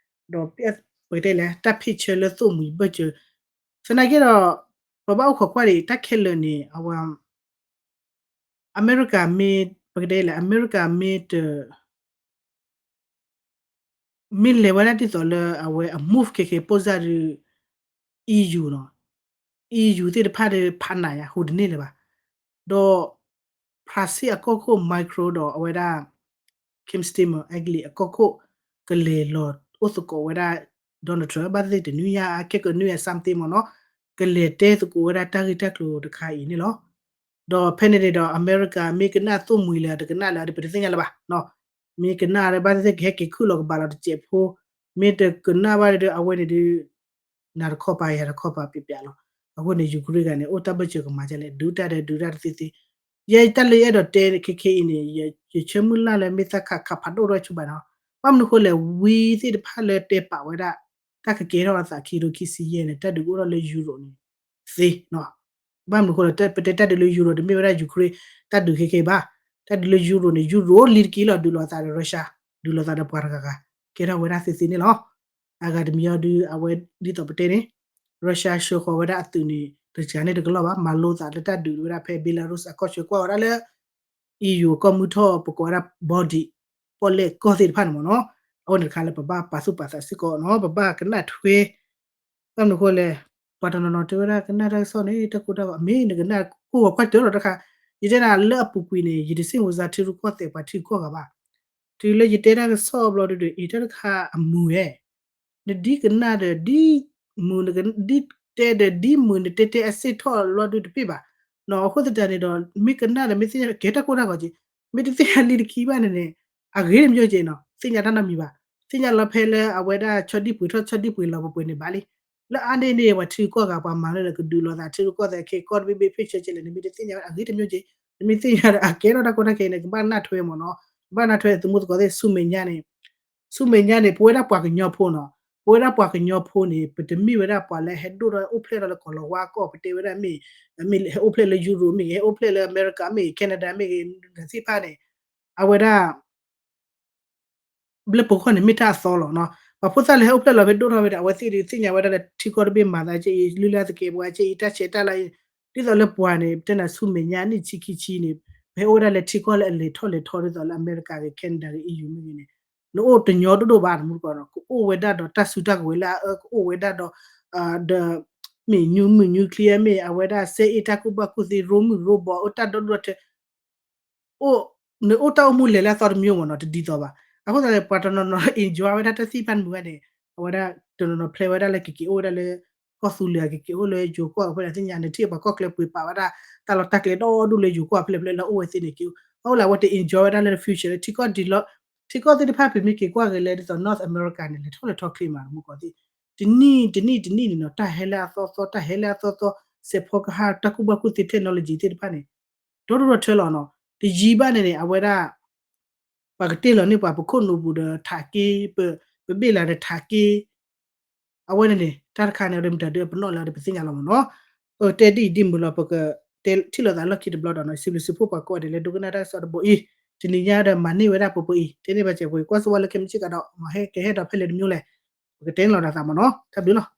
ဒီး ပကတဲလဲၣ် တၢ်ဖ့ၣ်ဆၢလၢသိၣ်မှံၤဘၢၣ်စၢၤ သနာ်က့ဒီး ပဘၣ်အိၣ်ခိးကွၢ်ဒံး တၢ်ခဲလၢာ်န့ၣ် အဝဲ အမဲရကၤမ့ၢ် ပကတဲလဲၣ် အမဲရကၤမ့ၢ်တ မ့ၢ်လဲၤဝဲဒၣ်ဒ်သိးလၢအဝဲအ move ခဲခဲပိၢ်စၢ်ဒီး EU နီၤ EU သ့ၣ်တဖၣ်ဒီးဖးနးယါ ဟူတန့ၢ်လၢၤဘၣ် ဒီး Brazil အကီၢ်ခိၣ် Macron ဒီးအဝဲဒၣ် Keir Starmer အဲကလံးအကီၢ်ခိၣ် ကလဲၤလီၤအိၣ်သကိးဝဲဒၣ် Donald Trump ဘၣ်သ့ၣ်တနွံညါအခဲကနွံအ something မ့ၢ်နီၤ ကလဲၤတဲသကိးဝဲဒၣ်တၢ်ဂ့ၢ်တၢ်ကျိၤတခါအံၤန့ၣ်လီၤ. ဒီးဖဲန့ၣ်န့ၣ်ဒီး အမဲရကၤမ့ၢ်ကနၣ်သိၣ်မှံၤလၢၤ တကနၣ်လၢၤ ပတသ့ၣ်ညါလၢၤဘၣ် မ့ၢ်ကနၣ်လၢၤဘၣ်သ့ၣ်သ့ၣ် ကဟဲက့ၤခုၣ်လီၤကဘၣ်လီၤတစဲးဖိ မ့ၢ်တကနၣ်ဘၣ်ဒီး အဝဲန့ၣ်ဒုး နၤတခီပၤ ယၤတခီပၤ ပျးပျးလီၤ. အဃိန့ၣ် Ukraine တဂၤန့ၣ် အိၣ်တၢ်ဘၢၣ်စၢၤကမၤဒ်လဲၣ် ဒုးတၢ်ဒီးဒုးတၢ်တသ့သ့ ယဲတၢ်လၢယအဲၣ်ဒိးတဲခဲခဲအံၤန့ၣ် ယဆၢမုၢ်လၢ်လၢမ့ၢ်သးခးခးဖးဒိၣ်ထီၣ်ဆူဘၣ်နီၤ ဘၣ်မနုၤဃိလဲၣ် ဝံသ့ၣ်တဖၣ်လၢတဲပာ်ဝဲဒၣ် တၢ်ကကဲထီၣ်အသးခံကထိခံဆံယဲၢ်န့ၣ် တၢ်ဒုးကအိၣ်ထီၣ်လၢ Europe န့ၣ် သ့ ဘၣ်မနုၤဃိလဲၣ် ပတဲတၢ်ဒုးလၢ Europe တမ့ၢ်ဝဲဒၣ် Ukraine တၢ်ဒုးခဲခဲဘၣ် တၢ်ဒုးလၢ Europe န့ၣ် Europe လံတက့ၢ်လီၤ ဒုးလိာ်သးဒီး Russia ဒုးလိာ်သးဒီးပှၤတဂၤဂၤ ကဲထီၣ်ဝဲဒၣ်သ့သ့န့ၣ်လီၤ. အဂၤတမံၤအံၤဒုး အဝဲဒ်သိးပတဲန့ၣ် Russia ဆှၢဃီၤဝဲဒၣ်အသုးန့ၣ် တစှၤန့ၣ်တကလီၢ်ဘၣ် မၤလိသးလၢတၢ်ဒုးဝဲဒၣ်ဖဲ Belarus အကီၢ်ဆၢကွၢ်ဝဲဒၣ်လၢ EU အကီၢ်မုၢ်ထီၣ် ပကိးဝဲဒၣ် Baltic ပီၣ်လဲၣ်ကီၢ်သ့ၣ်တဖၣ်န့ၣ်မ့ၢ်နီၤ အဃိန့ၣ်တခါလၢပဘၣ်ပာ်သူၣ်ပာ်သးစ့ၢ်ကီးနီၤ ပဘၣ်ကနၣ်ထွဲ ဘၣ်မနုၤအဃိလဲၣ် ပှၤတနီၤနီၤတဲဝဲဒၣ်ကနၣ်တၢ်ကစီၣ်န့ၣ် တၢ်ကိၢ်တၢ်ဂီၤ အမ့ၢ်နကနၣ်ကိၢ်ဂီၤကွၢ်တၢၢ်လီၤတခါ ယတဲနၤလၢအပူၤကွံာ်န့ၣ် ယတစ့ၣ်မုၢ်စါထံရူၢ်ကီၢ်သဲးပှၤထံဂုၤကီၢ်ဂၤဘၣ် တုၤလၢယတဲတၢ်ကစီၣ်ဘျီဒုဒီး အ့ၣ် တၢ်တခါအမုာ်ဝဲ နဒ်ကနၣ်ဒီးဒ်မုာ် နကဒ်တဲဒီးဒ်မုာ် နတဲတဲအစ့ၣ်ထီၣ်လီၤဒုတပ့ၢ်ဘၣ် အဃိသတးန့ၣ်ဒီး မ့ၢ်ကနၣ်ဒီးမ့ၢ်သ့ၣ်ညါကဲတၢ်ကိၢ်တၢ်ဂီၤက့ၤ, မ့ၢ်တသ့ၣ်ညါလံတခံဘၣ်န့ၣ်န့ၣ် အဂ့ၤတမံၤက့ၤနီၤ သ့ၣ်ညါတၢ်နီတမံၤဘၣ်. သ့ၣ်ညါလီၤဖဲလၢအဝဲဒၣ်ဆီဒံၣ်ပှ့ၤထီၣ်ဆီဒံၣ်ပှ့ၤလီၤပှဲၤပှဲၤန့ၣ်ဘၣ်လံ. လၢအါန့ၢ်န့ၣ် ပှၤထံကီၢ်ဂၤပှၤမၤလၢကဒုးလိာ်သးထံကီၢ်သဲးခဲကီၢ်တဘ့ၣ်ဘ့ၣ် ဖ့ၣ်ဆၢကဲလဲၣ်န့ၣ် မ့ၢ်တသ့ၣ်ညါအဂ့ၤတမံၤက့ၤ, နမ့ၢ်သ့ၣ်ညါဒီးအကဲထီၣ်တၢ်ကိၢ်တၢ်ဂီၤန့ၣ် ကဘၣ်နၢ်ထွဲမ့ၢ်နီၤ, ကဘၣ်နၢ်ထွဲသမူသကိးသ့ၣ် ဆူမဲာ်ညါန့ၣ် ဆူမဲာ်ညါန့ၣ် ပဝဲဒၣ်ပှၤကညီဖိနီၤ, ပဝဲဒၣ်ပှၤကညီဖိန့ၣ် ပတမ့ၢ်ဝဲဒၣ်ပှၤလၢဟဲဒိၣ်ထီၣ်အိၣ်ဖျဲၣ်ထီၣ်လၢကီၢ်လီၤဝါကီၢ် ပတဲဝဲဒၣ်မ့ၢ် မ့ၢ်ဟဲအိၣ်ဖျဲၣ်လၢယူရိၣ်မ့ၢ်ဂ့ၤ ဟဲအိၣ်ဖျဲၣ်လၢအမဲရကၤမ့ၢ်ဂ့ၤ Canada မ့ၢ်ဂ့ၤ သ့ၣ်တဖၣ်န့ၣ် အဝဲဒၣ် လၢပဂီၢ်န့ၣ်မ့ၢ်တၢ်အသီလီၤနီၤ. ပှၤဖိသၣ်လၢဟဲအိၣ်ဖျဲၣ်လီၤဖဲဒိၣ်ထီၣ်ဝဲဒီး အဝဲသ့ၣ်သ့ၣ်ညါဝဲဒၣ်လၢထံကီၢ်တဘ့ၣ်မၤသးကဲအံၤ လုၢ်လၢ်သကဲးပဝးကဲအံၤ တၢ်ဆဲးတၢ်လၤအံၤ, ဒ်သိးလၢပှၤန့ၣ် ပတဲနၤဆူမဲာ်ညါနံၣ်ဆံခံဆံန့ၣ် ပဟဲအိၣ်ဝဲဒၣ်လၢထံကီၢ်လၢအလဲၤထီၣ်လဲၤထီ ဒ်သိးလၢအမဲရကၤဂ့ၤ Canada ဂ့ၤ E U မ့ၢ်ဂ့ၤန့ၣ် နအိၣ်တညီဒိၣ်ဒိၣ်ဘၣ်တမူတကိးနီၤ, ကအိၣ်ဝဲဒၣ်ဒီးတၢ်စုတၢ်ကဝဲၤလၢအအၢ ကအိၣ်ဝဲဒၣ်ဒီး ဒီး မ့ၢ် မ့ၢ် nuclear မ့ၢ် အဝဲဒၣ်စဲအ့ၣ်တၢ်ကူၣ်ဘၣ်ကူၣ်သ့ ရိမုၢ်ရိဘီ အိၣ်တၢ်ဒီဒူၣ်ဒီထၢ အိၣ် နအိၣ်တၢ်အိၣ်မူလဲၤလၢအသီတမံၤမ့ၢ်နီၤ တဒ်သိးဘၣ်. အဃိသတးန့ၣ် ပှၤတနီၤနီၤ enjoy ဝဲဒၣ်တၢ်သ့ၣ်တဖၣ်မုာ်ဝဲန့ၣ် အဝဲဒၣ်တနီၤနီၤ plan ဝဲဒၣ်လၢကက့ၤအိၣ်ဝဲဒၣ်လၢ ကီၢ်သူလ့ၤ ကက့ၤအိၣ်လၢယိၤကီၢ်အဖဲဒၣ်သ့ၣ်ညါန့ၣ် ထံၣ်ပှၤကီၢ်ချၢပှ့ၤပာ်ဝဲဒၣ် တၢ်လီၢ်တၢ်ကျဲဒီဒူၣ်လၢယိၤကီၢ်အဖဲလဲၣ်ဖဲလဲၣ်လၢအိၣ်ဝဲသ့ၣ်န့ၣ်က့ၤ အဃိလၢအဝဲတ enjoy ဝဲဒၣ်လၢ future လၢ ထံကီၢ်ဒ်လီၤ ထံကီၢ်သ့ၣ်တဖၣ် ပမ့ၢ်က့ၤကွၢ်က့ၤလၢဒ်သိး North America န့ၣ် လဲၤထီၣ်လဲၤထီချ့မး တမူတကိးသ့ၣ် တနံၣ်တနံၣ်တနံၣ်န့ၣ်နီၤ တၢ်ဟဲလၢအသီသီ တၢ်ဟဲလၢအသီသီ စဲးဖီကဟၣ် တၢ်ကူၣ်ဘၣ်ကူၣ်သ့ technology သ့ၣ်တဖၣ်န့ၣ် ဒီဒူၣ်ဒီထၢလီၤနီၤ. တယံာ်ဘၣ်န့ၣ်န့ၣ် အဝဲဒၣ် ပှၤကတ့ၢ်လီၤန့ၢ်ပှၤ ပခိၣ်နူာ်ပူၤဒီးထးက့ ပ ပဘ့ၣ်လးဒီးထးက့ အဝဲန့ၣ်န့ၣ် တၢ်တခါန့ၣ် အဝဲဒၣ်မတၤဒုးပနီၣ်လၢအဝဲဒၣ်ပသ့ၣ်ညါလီၤမ့ၢ်နီၤ. အတဲဒ်အံၤဒ်မုၢ်လီၤ ပကတဲထံၣ်လိာ်သးလီၢ်ခံတဘျီဒီးနီၤ စံးဘျုးစံးဖှိၣ်ပှၤကိးဂၤဒဲးလၢဒိကနၣ်တၢ်ကစီၣ်တဘိအံၤ တနံၤညါဒီးမၤန့ၢ်ဝဲဒၣ်ပှဲၤပှဲၤအံၤ တဲန့ၢ်ဘၣ်စဲးပှဲၤ ကွၢ်စၢၤဝဲလၢခဲမုၢ်ဆ့ၣ်ကဒီး မ့ၢ်ဟဲကဟဲဒီးဖဲလဲၣ်တမံၤလဲၣ် ပကတဲန့ၢ်လီၤဒၣ်သးမ့ၢ်နီၤ တၢ်ဘျုးလီၤ.